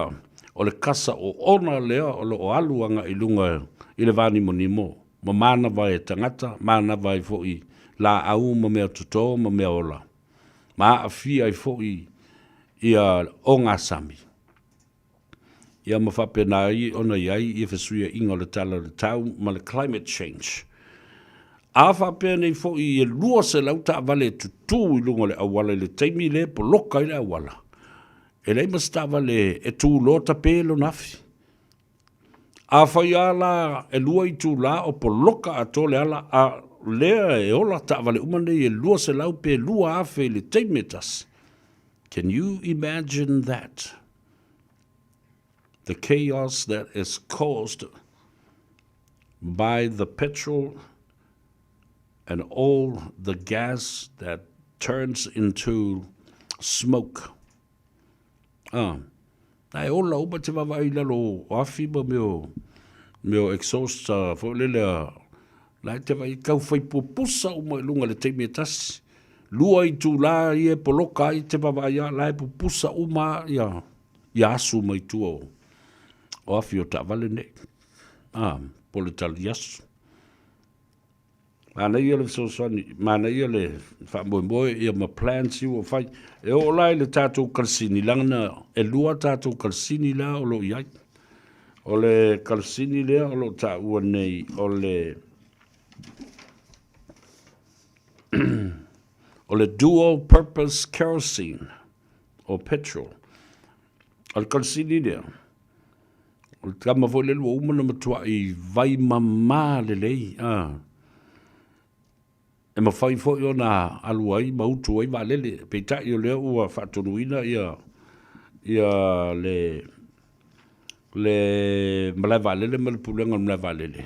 o le kasa oona lea o lo o alu agai i luga i le vanimonimo ma manava ai e tagata, manava ai foi laau ma mea toto ma mea ola. ma aafia ai foi ia ogasami, ia ma faapena ai ona i ai ia fesuiaiga o le tala o le tau ma le climate change. A faapea nei foi e 200 taavale e tutū i luga o le auala i le taimi lea e poloka ai le auala, e leai ma se taavale e tu loa tape lona afi. Afai lava la e lua itula o poloka atoa le ala, a lea e ola taavale uma nei e 200 pe 2,000 i le taimi e tasi. Can you imagine that? The chaos that is caused by the petrol and all the gas that turns into smoke. Ah, na e ola uma te vaavaai i lalo o afi ma mea o, mea o exhaust foi lele a, la e te vaai tau fai pupusa uma i luga i le taimi e tasi. Lua itulā ia e poloka ai te vaavaai a, la e pupusa uma ia, ia asu mai tua o, o afi o taavale nei. Ah, po le tali asu. Manaia le fesoasoani, manaia le faamoemoe ia ma plans ia ua fai. E oo la i le tatou kalasini, leaga e lua tatou kalasini la o lo o i ai. O le kalasini lea o lo o taua nei o le o le dual purpose kerosene or petrol. O le kalasini lea, O le tama foi lele ua uma ona matuai vai mamā lelei, a. E mafai foi ona alu ai ma utu ai vaalele, peitai o lea ua faatonuina ia, ia le, le malae vaalele ma le pulega o le malae vaalele.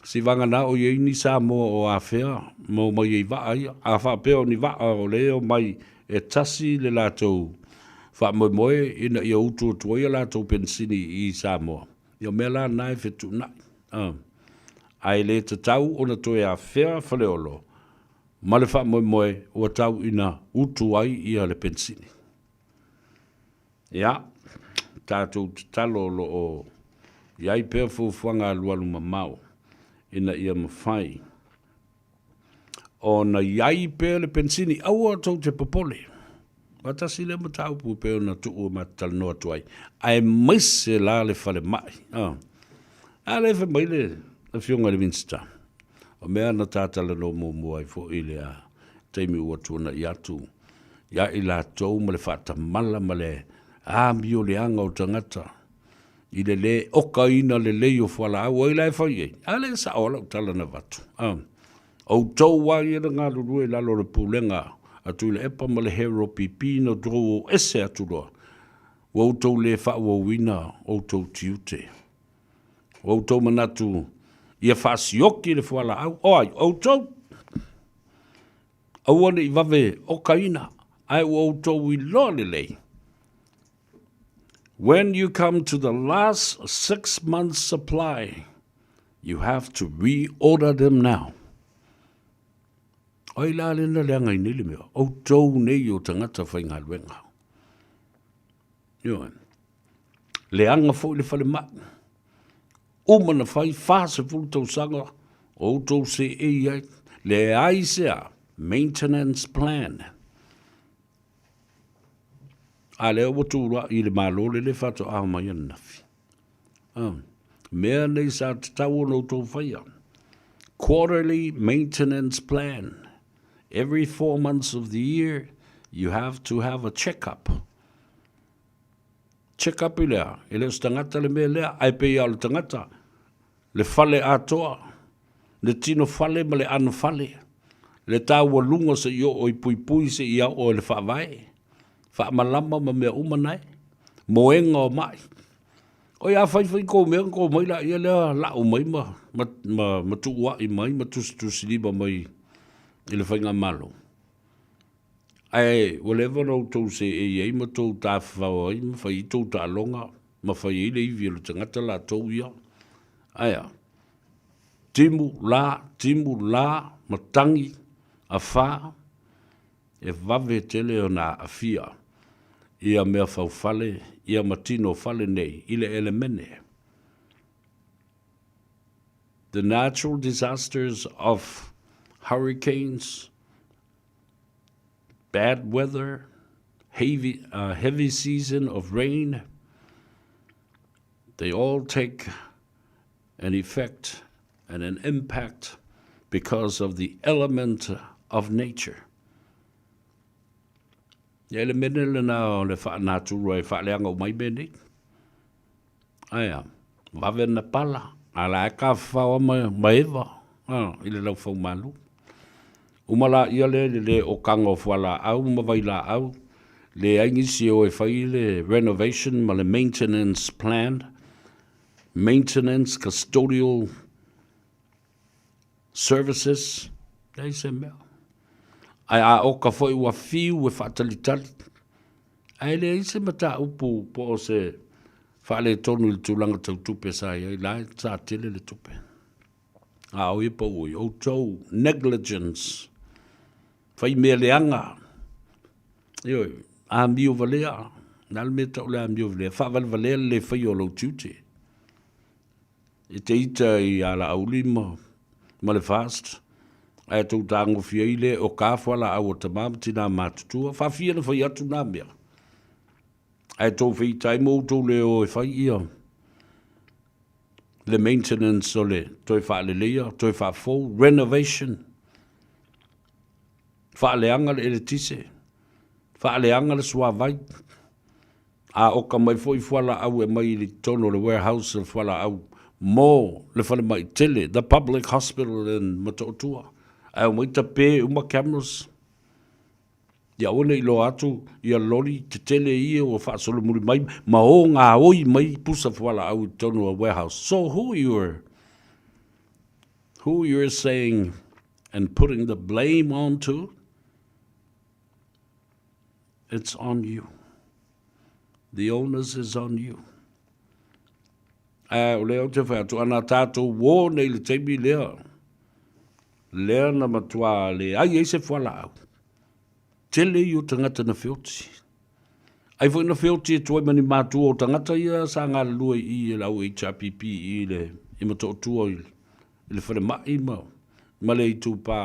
Seivagana o i ai ni Samoa o afea ma omai ai vaa ia. A faapea o ni vaa o lea e omai e tasi le latou faamoemoe ina ia utu atu ai a latou penisini i Samoa, ia o mea la na e fetuunai. Ae le tatau ona toe afea Faleolo ma le faamoemoe ua tau ina utu ai ia le penisini. Ia, tatou tatalo o lo o i ai pea fuafuaga alualu mamao ina ia mafai ona i ai pea le penisini. Aua tou te popole. Aua tasi lea mataupu e pei ona tuu e matou talanoa atu ai, aemaise la le falemai. A, a lea e fai mai le Afioga i le Minisita, o mea na ta talanoa muamua ai foi i le taimi ua tuanai atu, ia i latou ma le faatamala ma le amioleaga o tagata i le lē okaina lelei o fualaau ai la e fai ai. A lea e sao lava lau tala na avatu. A, outou lava ia na galulue i lalo o le pulega a Tuilaepa ma le Hero PP na outou o ese atu loa, ua outou le faaauauina outou tiute. Ua outou manatu ia faasioki le fualaau. O ai? Outou! Aua ne i vave okaina, ae ua outou iloa lelei. When you come to the last 6 months supply, you have to reorder them now. O ai la lea na leaga ai nei le mea? Outou nei o tagata faigaluega. Ioe. Leaga foi le falemai. Uma na fai 40 tausaga o outou seei ai, leai se a maintenance plan. A lea ua tulai i le Malo lele faatoa mai ananafi. Ah, mea nei sa tatau ona outou faia. Quarterly maintenance plan. Every 4 months of the year, you have to have a check-up. Check up i le a? E le o se tagata le mea lea, ae pei lava o le tagata, le fale atoa, le tino fale ma le ano fale, le taualuga seia oo i Puipui seia oo i le Faavae, faamalama ma mea uma nae, moega o mai. Oi a fai fai kou mea ona kou mai laia lea lau mai ma, ma, ma, ma tuuai mai ma tusitusilima mai i le faigamalo. Ae ua leva ona outou seei ai ma tou tafafao ai ma fai ai tou taaloga ma fai ai le ivi o le tagata latou ia. Ae a? Timu la, timu la, matagi, afa, e vave tele ona aafia ia mea faufale ia ma tino fale nei i le elemene. The natural disasters of hurricanes, bad weather, heavy, uh, heavy season of rain, they all take an effect and an impact because of the element of nature. Ia elemene lena o le faanatura e faaleaga uma ai mea nei. Aea, vave na pala, a la e tafafao ma, ma Eva a, i le laufaumalu. Uma laia lea i le lē okaga o fualaau ma vailaau, leai nisi e o e fai le renovation ma le maintenance plan, maintenance custodial services, leai se mea. Ae a oka foi ua fiu e faatalitali, ae leai se mataupu po o se faaletonu i le tulaga tau tupe sa i ai, la e sa tele le tupe. A o ia pau i outou negligence, fai mea leaga, ioe, amio valea, na le mea tau le amio valea, faavalevalea le le faia o lou tiute. E te ita i Alauli ma, ma le FAST, ae tou tagofi ai le o ka fualaau a tama ma tina matutua, faafia na fai atu na mea. Ae tou feita ai ma outou le o e fai ia le maintenance o le toe faaleleia, toe faafou, renovation, faaleaga le eletise, faaleaga le suavai, a oka mai foi fualaau e aumai i totonu o le warehouse o fualaau mo le falemai tele, the public hospital in Motootua, ae omai tape uma cameras. Ia aua ne i loa atu ia loli tetele ia ua faasolomuli mai ma o gaoi mai pusa fualaau i totonu o warehouse. So who you're who you're saying and putting the blame onto? It's on you. The onus is on you. Ae o lea ou te fai atu, ana tātou uō nei le taimi lea, lea na matuā leai ai se fualaau. Tele ia o tagata na feoti. Ai foi na feoti e tuai ma ni mātua o tagata ia sa galulue i i le au HRPP i le i Motootua i le falemai ma ma le itupa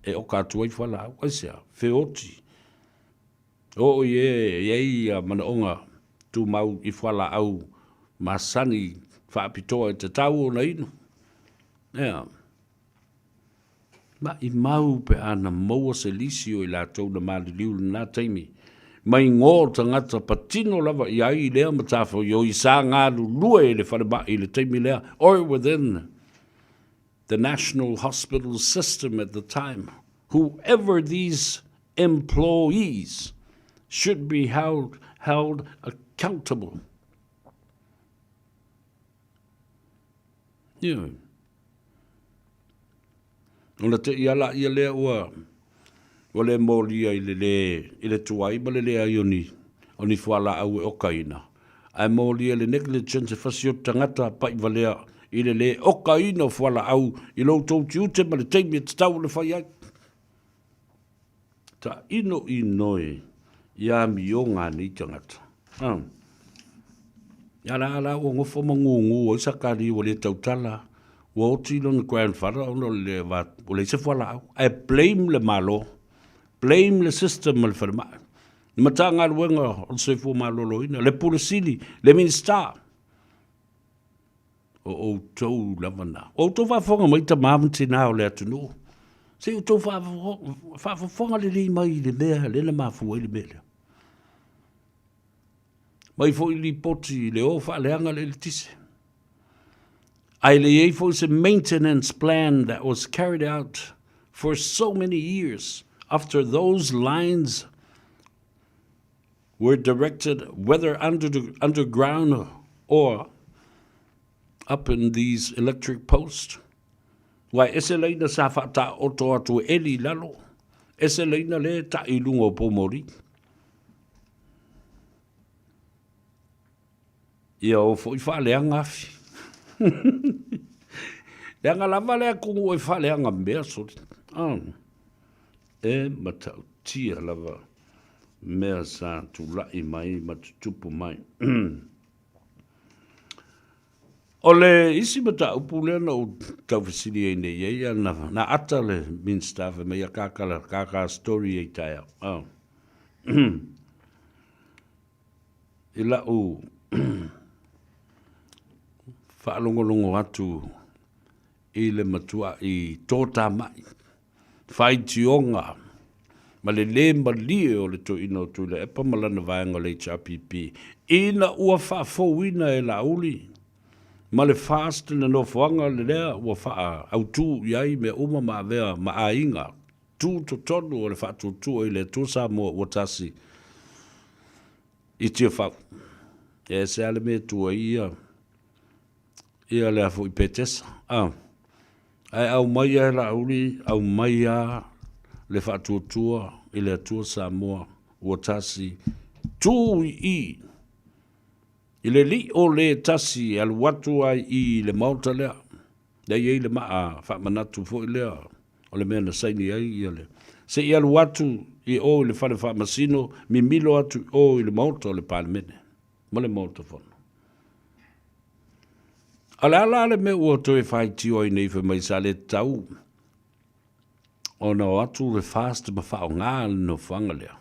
e oka atu ai fualaau. Aisea? Feoti. Oo i e i ai ia manaoga tumau i fualaau masani faapitoa e tatau ona inu. Ea. Maimau pe a na maua se lisi o i latou na maliliu i lena taimi, mai ngō tagata patino lava i ai i lea matafaioi sa galulue i le falemai i le taimi lea or within the national hospital system at the time, whoever these employees should be held, held accountable. Ioe. Ona te i ala ia lea ua ua le molia i le le i le tuai ma le leai o ni o ni fualaau e okaina. Ae molia le negligence e fasi o tagata pa'i valea i le le okaina o fualaau i lo outou tiute ma le taimi e tatau ona fai ai. Taʻino inoi i amioga a nei tagata. Ah. Ia la la ua nofo ma gūgū ai Sakaria ua le tautala, ua oti lona grandfather ona o le va, ua leai se fualaau. Ae blame le Malo, blame le system ma le falemai, le Matagaluega o le Soifua Maloloina, le Pule Sili, le Minisita. O outou lava na. O outou faafofoga mai tamā ma tinā o le atunuu. Se i outou faafofoga lelei mai i le mea lea na mafua ai le mea lea. Mai foi lipoti i le o faaleaga le eletise. Ae le i ai foi se maintenance plan that was carried out for so many years after those lines were directed whether under the, underground or up in these electric posts. Ua ese laina sa whaataoto atu e eli lalo, ese laina le ta'i lunga o Pōmori. Ia o foi faaleaga afi. Leaga lava le atunuu e faaleaga mea soli. Ah. E matautia lava mea sa tulai mai ma tutupu mai. O le isi mataupu lea na ou taufesili ai nei ai, na, na ata le Minista fai mai ia kakala, kaka story ai taeao. Ah. I la'u faalogologo atu i le matua'i totāma'i, faitioga ma le lē malie o le toeaina o Tuilaepa ma lana vaega o le HRPP ina ua faafouina e Laauli ma le FAST le nofoaga lea ua faaautu i ai mea uma ma avea ma aiga tutotonu o le faatuatua i le Atua Samoa ua tasi i Tiafau. E ese lava le mea e tu ai ia, ia le a foi Petesa. A, ae aumai lava e Laauli, aumai lava le faatuatua i le Atua Samoa ua tasi, tu i i, i le lio le tasi e alu atu ai i le Maota lea. Lea e i ai le maa faamanatu foi lea o le mea na saini ai ia le se i alu atu i o i le fale faamasino, mimilo atu i o i le Maota o le Palemene ma le Maota Fono. A o le a la le mea ua toe faitio ai nei fai mai sa le tatau ona o atu le FAST ma faaaoga le nofoaga lea.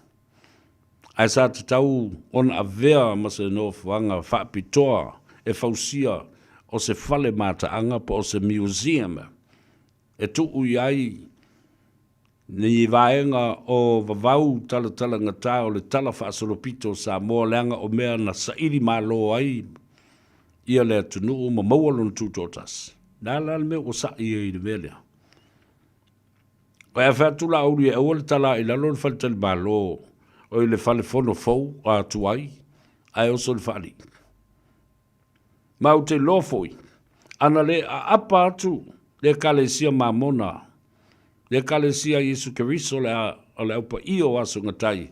Ae sa tatau ona avea ma se nofoaga faapitoa e fausia o se fale mataaga po o se museum e tuu i ai ni vaega o vavau talatalagata o le Tala Faasolopito o Samoa leaga o mea na saili malo ai ia le atunuu ma maua lona tutoatasi. Le a la le mea ua sa'i ai i le mea lea? Ae a fai atu Laauli e aua le tala i lalo le faletalimalo o i le fale fono fou a tuai ae oso i le faalii. Ma ou te iloa foi, ana le aapa atu le Ekalesia Mamona, le Ekalesia a Iesu Keriso o le, o le Au Paia o Aso Gatai,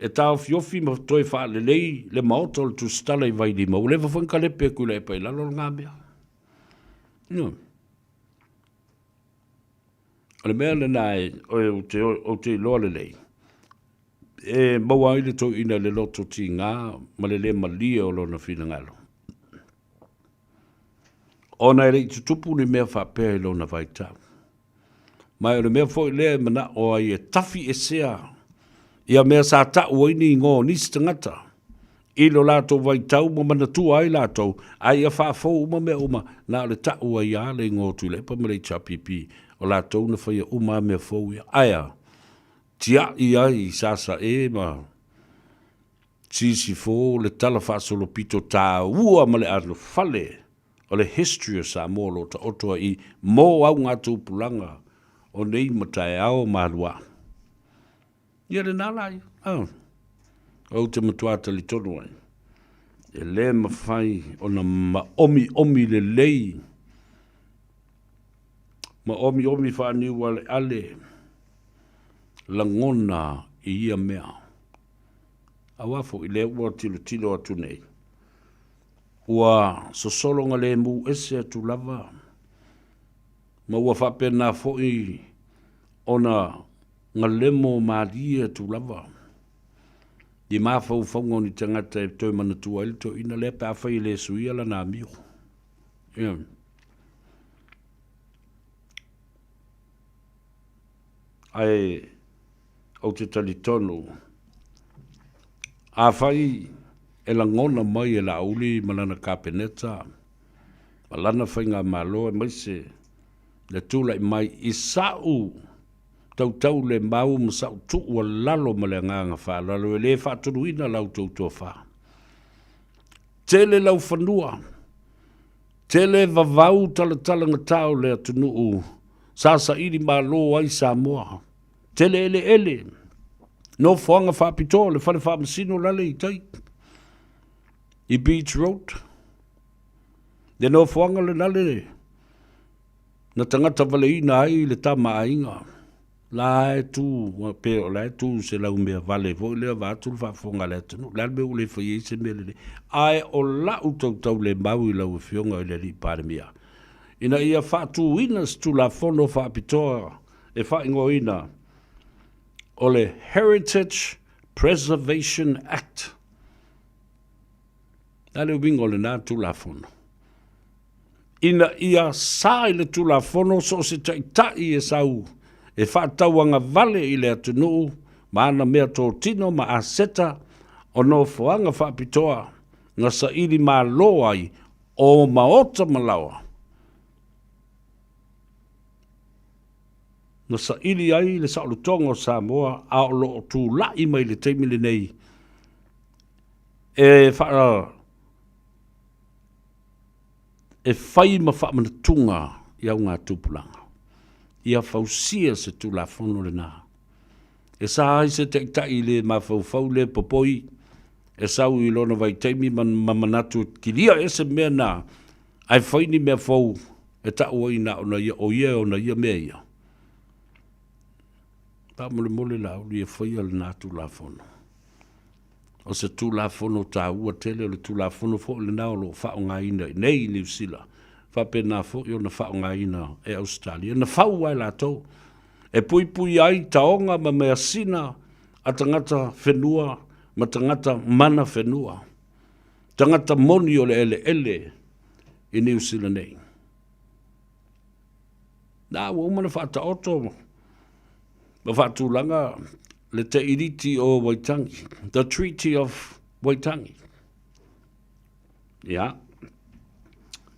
e taofiofi ma toe faalelei le maota o le Tusitala i Vailima, ua leva foi ona kalepe e Tuilaepa i lalo lena mea. Ioe. O le mea lena ou te, ou te iloa lelei, e maua ai le toeaina i le loto tiga ma le le malie o lona finagalo. Ona e le i tutupu ni mea faapea i lona vaitau. Ma o le mea foi lea e manao ai e tafi esea ia mea sa ta'u ai ni igoa o nisi tagata i lo latou vaitau ma manatua ai latou, a ia faafou uma mea uma, na o le ta'u ai lava le igoa o Tuilaepa ma le HRPP, o latou na faia uma lava mea fou ia. Ae a? Tia'i ai i Sasae ma Sisifo le tala faasolopito taua ma le anofale o le history o Samoa o lo o taoto ai i mo augatupulaga o nei ma taeao ma aluā. Ia lena la ia. Ah. Ou te matua talitonu ai. E le mafai ona maomiomi lelei, maomiomi faaniualeale lagona i ia mea. Aua foi lea ua tilotilo atu nei, ua sosolo galemu ese atu lava, ma ua faapena foi ona galemo malie atu lava i mafaufauga o ni tagata e toe manatua ai le toeaina lea pe afai e le suia lana amio. Ia. Ae ou te talitonu, afai e lagona mai e Laauli ma lana Kapeneta ma lana faigamalo aemaise le tulai mai i sa'u tautau le mau ma sa'u tuualalo ma le agaga faaaloalo e le faatonuina la outou tofa. Tele laufanua, tele vavau talatalagata o le atunuu sa saili malo ai Samoa. Tele eleele, nofoaga faapitoa o le fale faamasino lale i tai i Beach Road. Le nofoaga lena le na tagata valeina ai le tama aiga. La e tu, pe o la e tu se lau mea vale foi lea vaeatu le faafofoga a le atunuu. O le a le mea ua le fai ai se mea lelei? Ae o lau tautaulemau i lau Afioga i le Alii Palemia, ina ia faatuina se Tulafono faapitoa e faaigoaina o le Heritage Preservation Act. O le a le uiga o lena Tulafono? Ina ia sa i le Tulafono so o se taitai e sau e faatauagavale i le atunuu ma ana meatotino ma aseta o nofoaga faapitoa na saili malo ai o maota ma laoa na saili ai le saolotoga o Samoa a o lo o tulai mai i le taimi lenei e faa e fai ma faamanatuga i augatupulaga. Ia fausia se Tulafono lena. E sa ai se taitai le mafaufau le popoi e sau i lona vaitaimi ma manatu e kilia ese mea na ae fai ni mea fou e ta'u ai na ona ia o ia e ona ia mea ia. Faamolemole Laauli e faia lena Tulafono. O se Tulafono taua tele, o le Tulafono foi lena o lo o faaaogaina i inei i Niu Sila, faapena foi ona faaaogaina e Ausetalia. Na fau lava e latou e puipuia ai taoga ma measina a tagata whenua ma tagata mana whenua, tagata moni o le eleele i Niu Sila nei. Na, ua uma ona faataoto ma faatulaga le Te Iriti o Waitangi, The Treaty of Waitangi. Ia,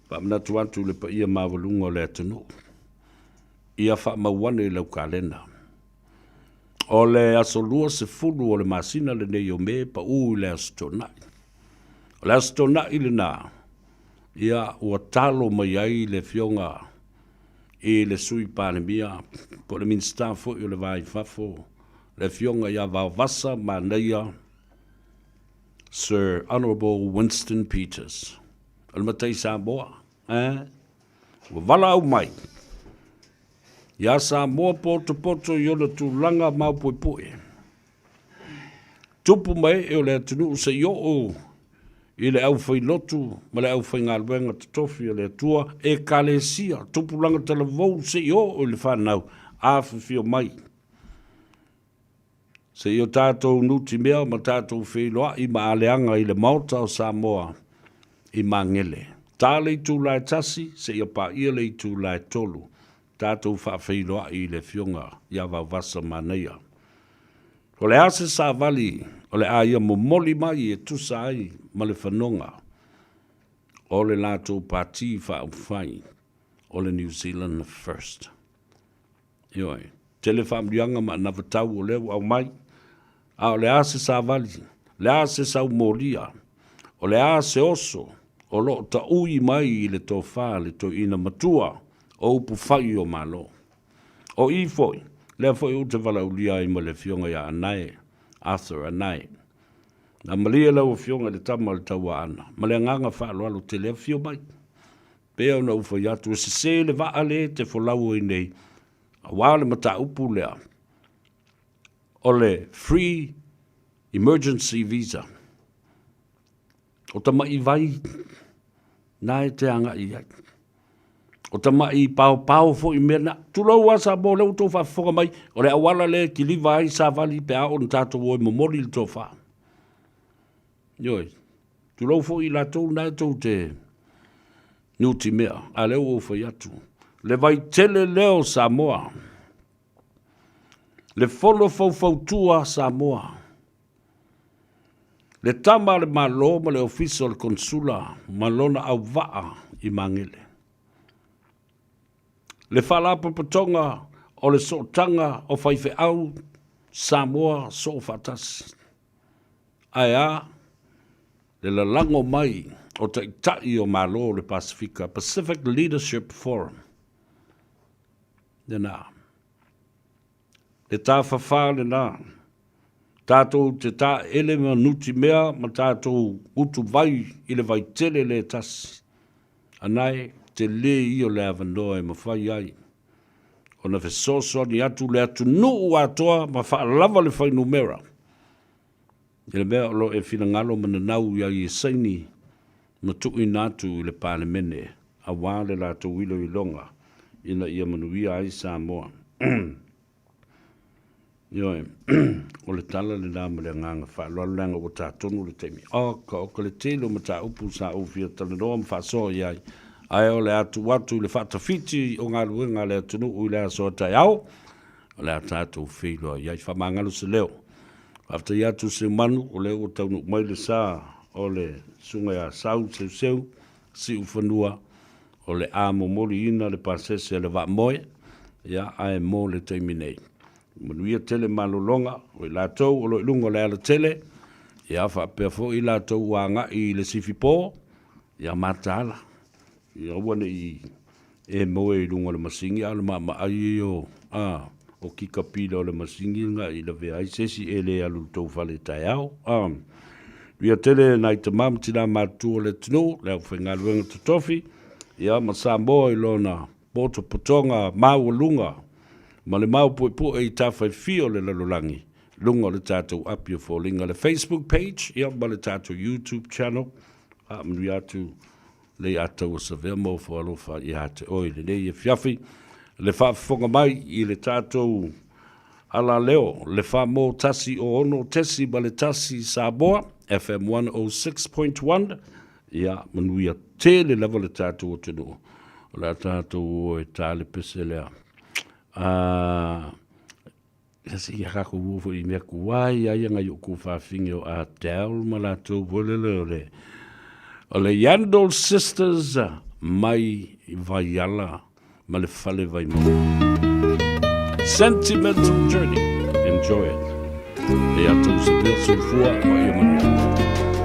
faamanatu atu le paia maualuga o le atunuu, ia faamau ane i lau kalena. O le aso 20 o le masina lenei o Me, pau i le Aso Toonai. O le Aso Toonai lena, ia ua talo mai ai le Afioga i le Sui Palemia po o le Minisita foi o le Va i Fafo, le Afioga ia Vaovasa Manaia Sir Honourable Winston Peters. O le matai Samoa, eh? Ua valaau mai iā Samoa potopoto i ona tulaga maopuepue. Tupu ma ee o le atunuu se i oo i le aufailotu ma le aufaigaluega totofi a le Atua, Ekalesia, tupulaga talavou se i oo i le fanau afifio mai. Se i o tatou nutimea ma tatou feiloai ma aleaga i le Maota o Samoa i Magele. Ta le itula e tasi seia paia le itula e tolu. Tatou faafeiloai i le Afioga ia Vaovasa Manaia. O le a se savali o le a ia momoli mai e tusa ai ma le fanoga o le latou Pati Faaupufai o le New Zealand First. Ioe. Tele faamanuiaga ma anavatau o lea ua aumai, a o le a se savali, le a se saumolia, o le a se oso o lo o taui mai i le tofa a le toeaina matua o upufai o Malo. O i foi, lea foi ou te valaaulia ai ma le Afioga ia Anae, Arthur Anae. Na malie lau Afioga i le tama o le Tauaana, ma le agaga faaaloalo tele, afio mai. Pei ona ou fai atu, e sese le vaa le te folau ai nei, aua le mataupu lea o le free emergency visa. O tama'i vai na e te agai i ai. O tama'i paopao foi mea na. Tulou lava Samoa, o lea ua outou faafofoga mai, o le auala lea e kiliva ai savali pe a oo ina tatou o e momoli le tofa. Ioe. Tulou foi i latou na e tou te nutimea, a lea ua ou fai atu, le vaitele lea o Samoa, le fono faufautua a Samoa, le tama a le Malo ma le Ofisa o le Konesula ma lona auvaa i Magele. Le Faalapotopotoga o le Sootaga o Faifeau Samoa Soofaatasi. Ae a? Le lalago mai o Taitai o Malo o le Pasefika, Pacific Leadership Forum. Lena. Le tāwhawhā lena. Tātou te tāele ma nutimea ma tātou utu vai i le vai tele le tasi. Anae, te lē ia o le avanoa e mawhai ai. Ona fesoasoani atu le atunuu atoa ma whaalava le whainumera. I le mea o lo o e finagalo ma nanau i ai e saini ma tuuina atu i le Palemene aua le latou iloiloga ina ia manuia ai Samoa. Ioe, o le tala lena ma le agaga faaaloalo leaga ua ta tonu le taimi. Oka, oka le tele o mataupu sa ou fia talanoa ma faasoa i ai, ae o le a tuu atu i le faatafiti o galuega a le atunuu i le aso a taeao, o le a tatou feiloai ai. Faamagalo se leo. Faafetai atu Seumanu, o lea ua taunuu mai le sa o le Susuga ia Sau Seuseu Siufanua, o le a momoliina le pasese a le vaamoe, ia, ae mo le taimi nei. Manuia tele malologa o i latou o lo o i luga o le alatele, ia, faapea foi i latou ua agai i le sifipo, ia mataala, ia aua ne i e moe i luga o le masini, a o le maamaai ia o, a, o kikapila o le masini na i lavea ai se isi e le alu i le tou fale taeao. A, ia tele nai tama ma tina matutua o le atunuu, le aufaigaluega totofi, ia ma Samoa i lona potopotoga maualuga ma le maopuepue i tafaifia o le lalolagi, luga o le tatou api o foliga, le Facebook page, ia ma le tatou YouTube channel. Faamanuia atu le Ataua Savea ma ofo alofa ia te oe i lenei afiafi. Le faafofoga mai i le tatou alaleo, le 4 1 6.1 Samoa, FM 106.1, ia manuia tele lava le tatou atunuu. O le a tatou o e ta le pese lea. Ia se i kākou ua foi i mea kuai ai anga i o ku fāfinge o Adele ma latou foi lele o le o le Yandle Sisters mai Vaiala ma le fale Vaimauga. Sentimental Journey. Enjoy it. E a tou se pea soifua ma ia manuia.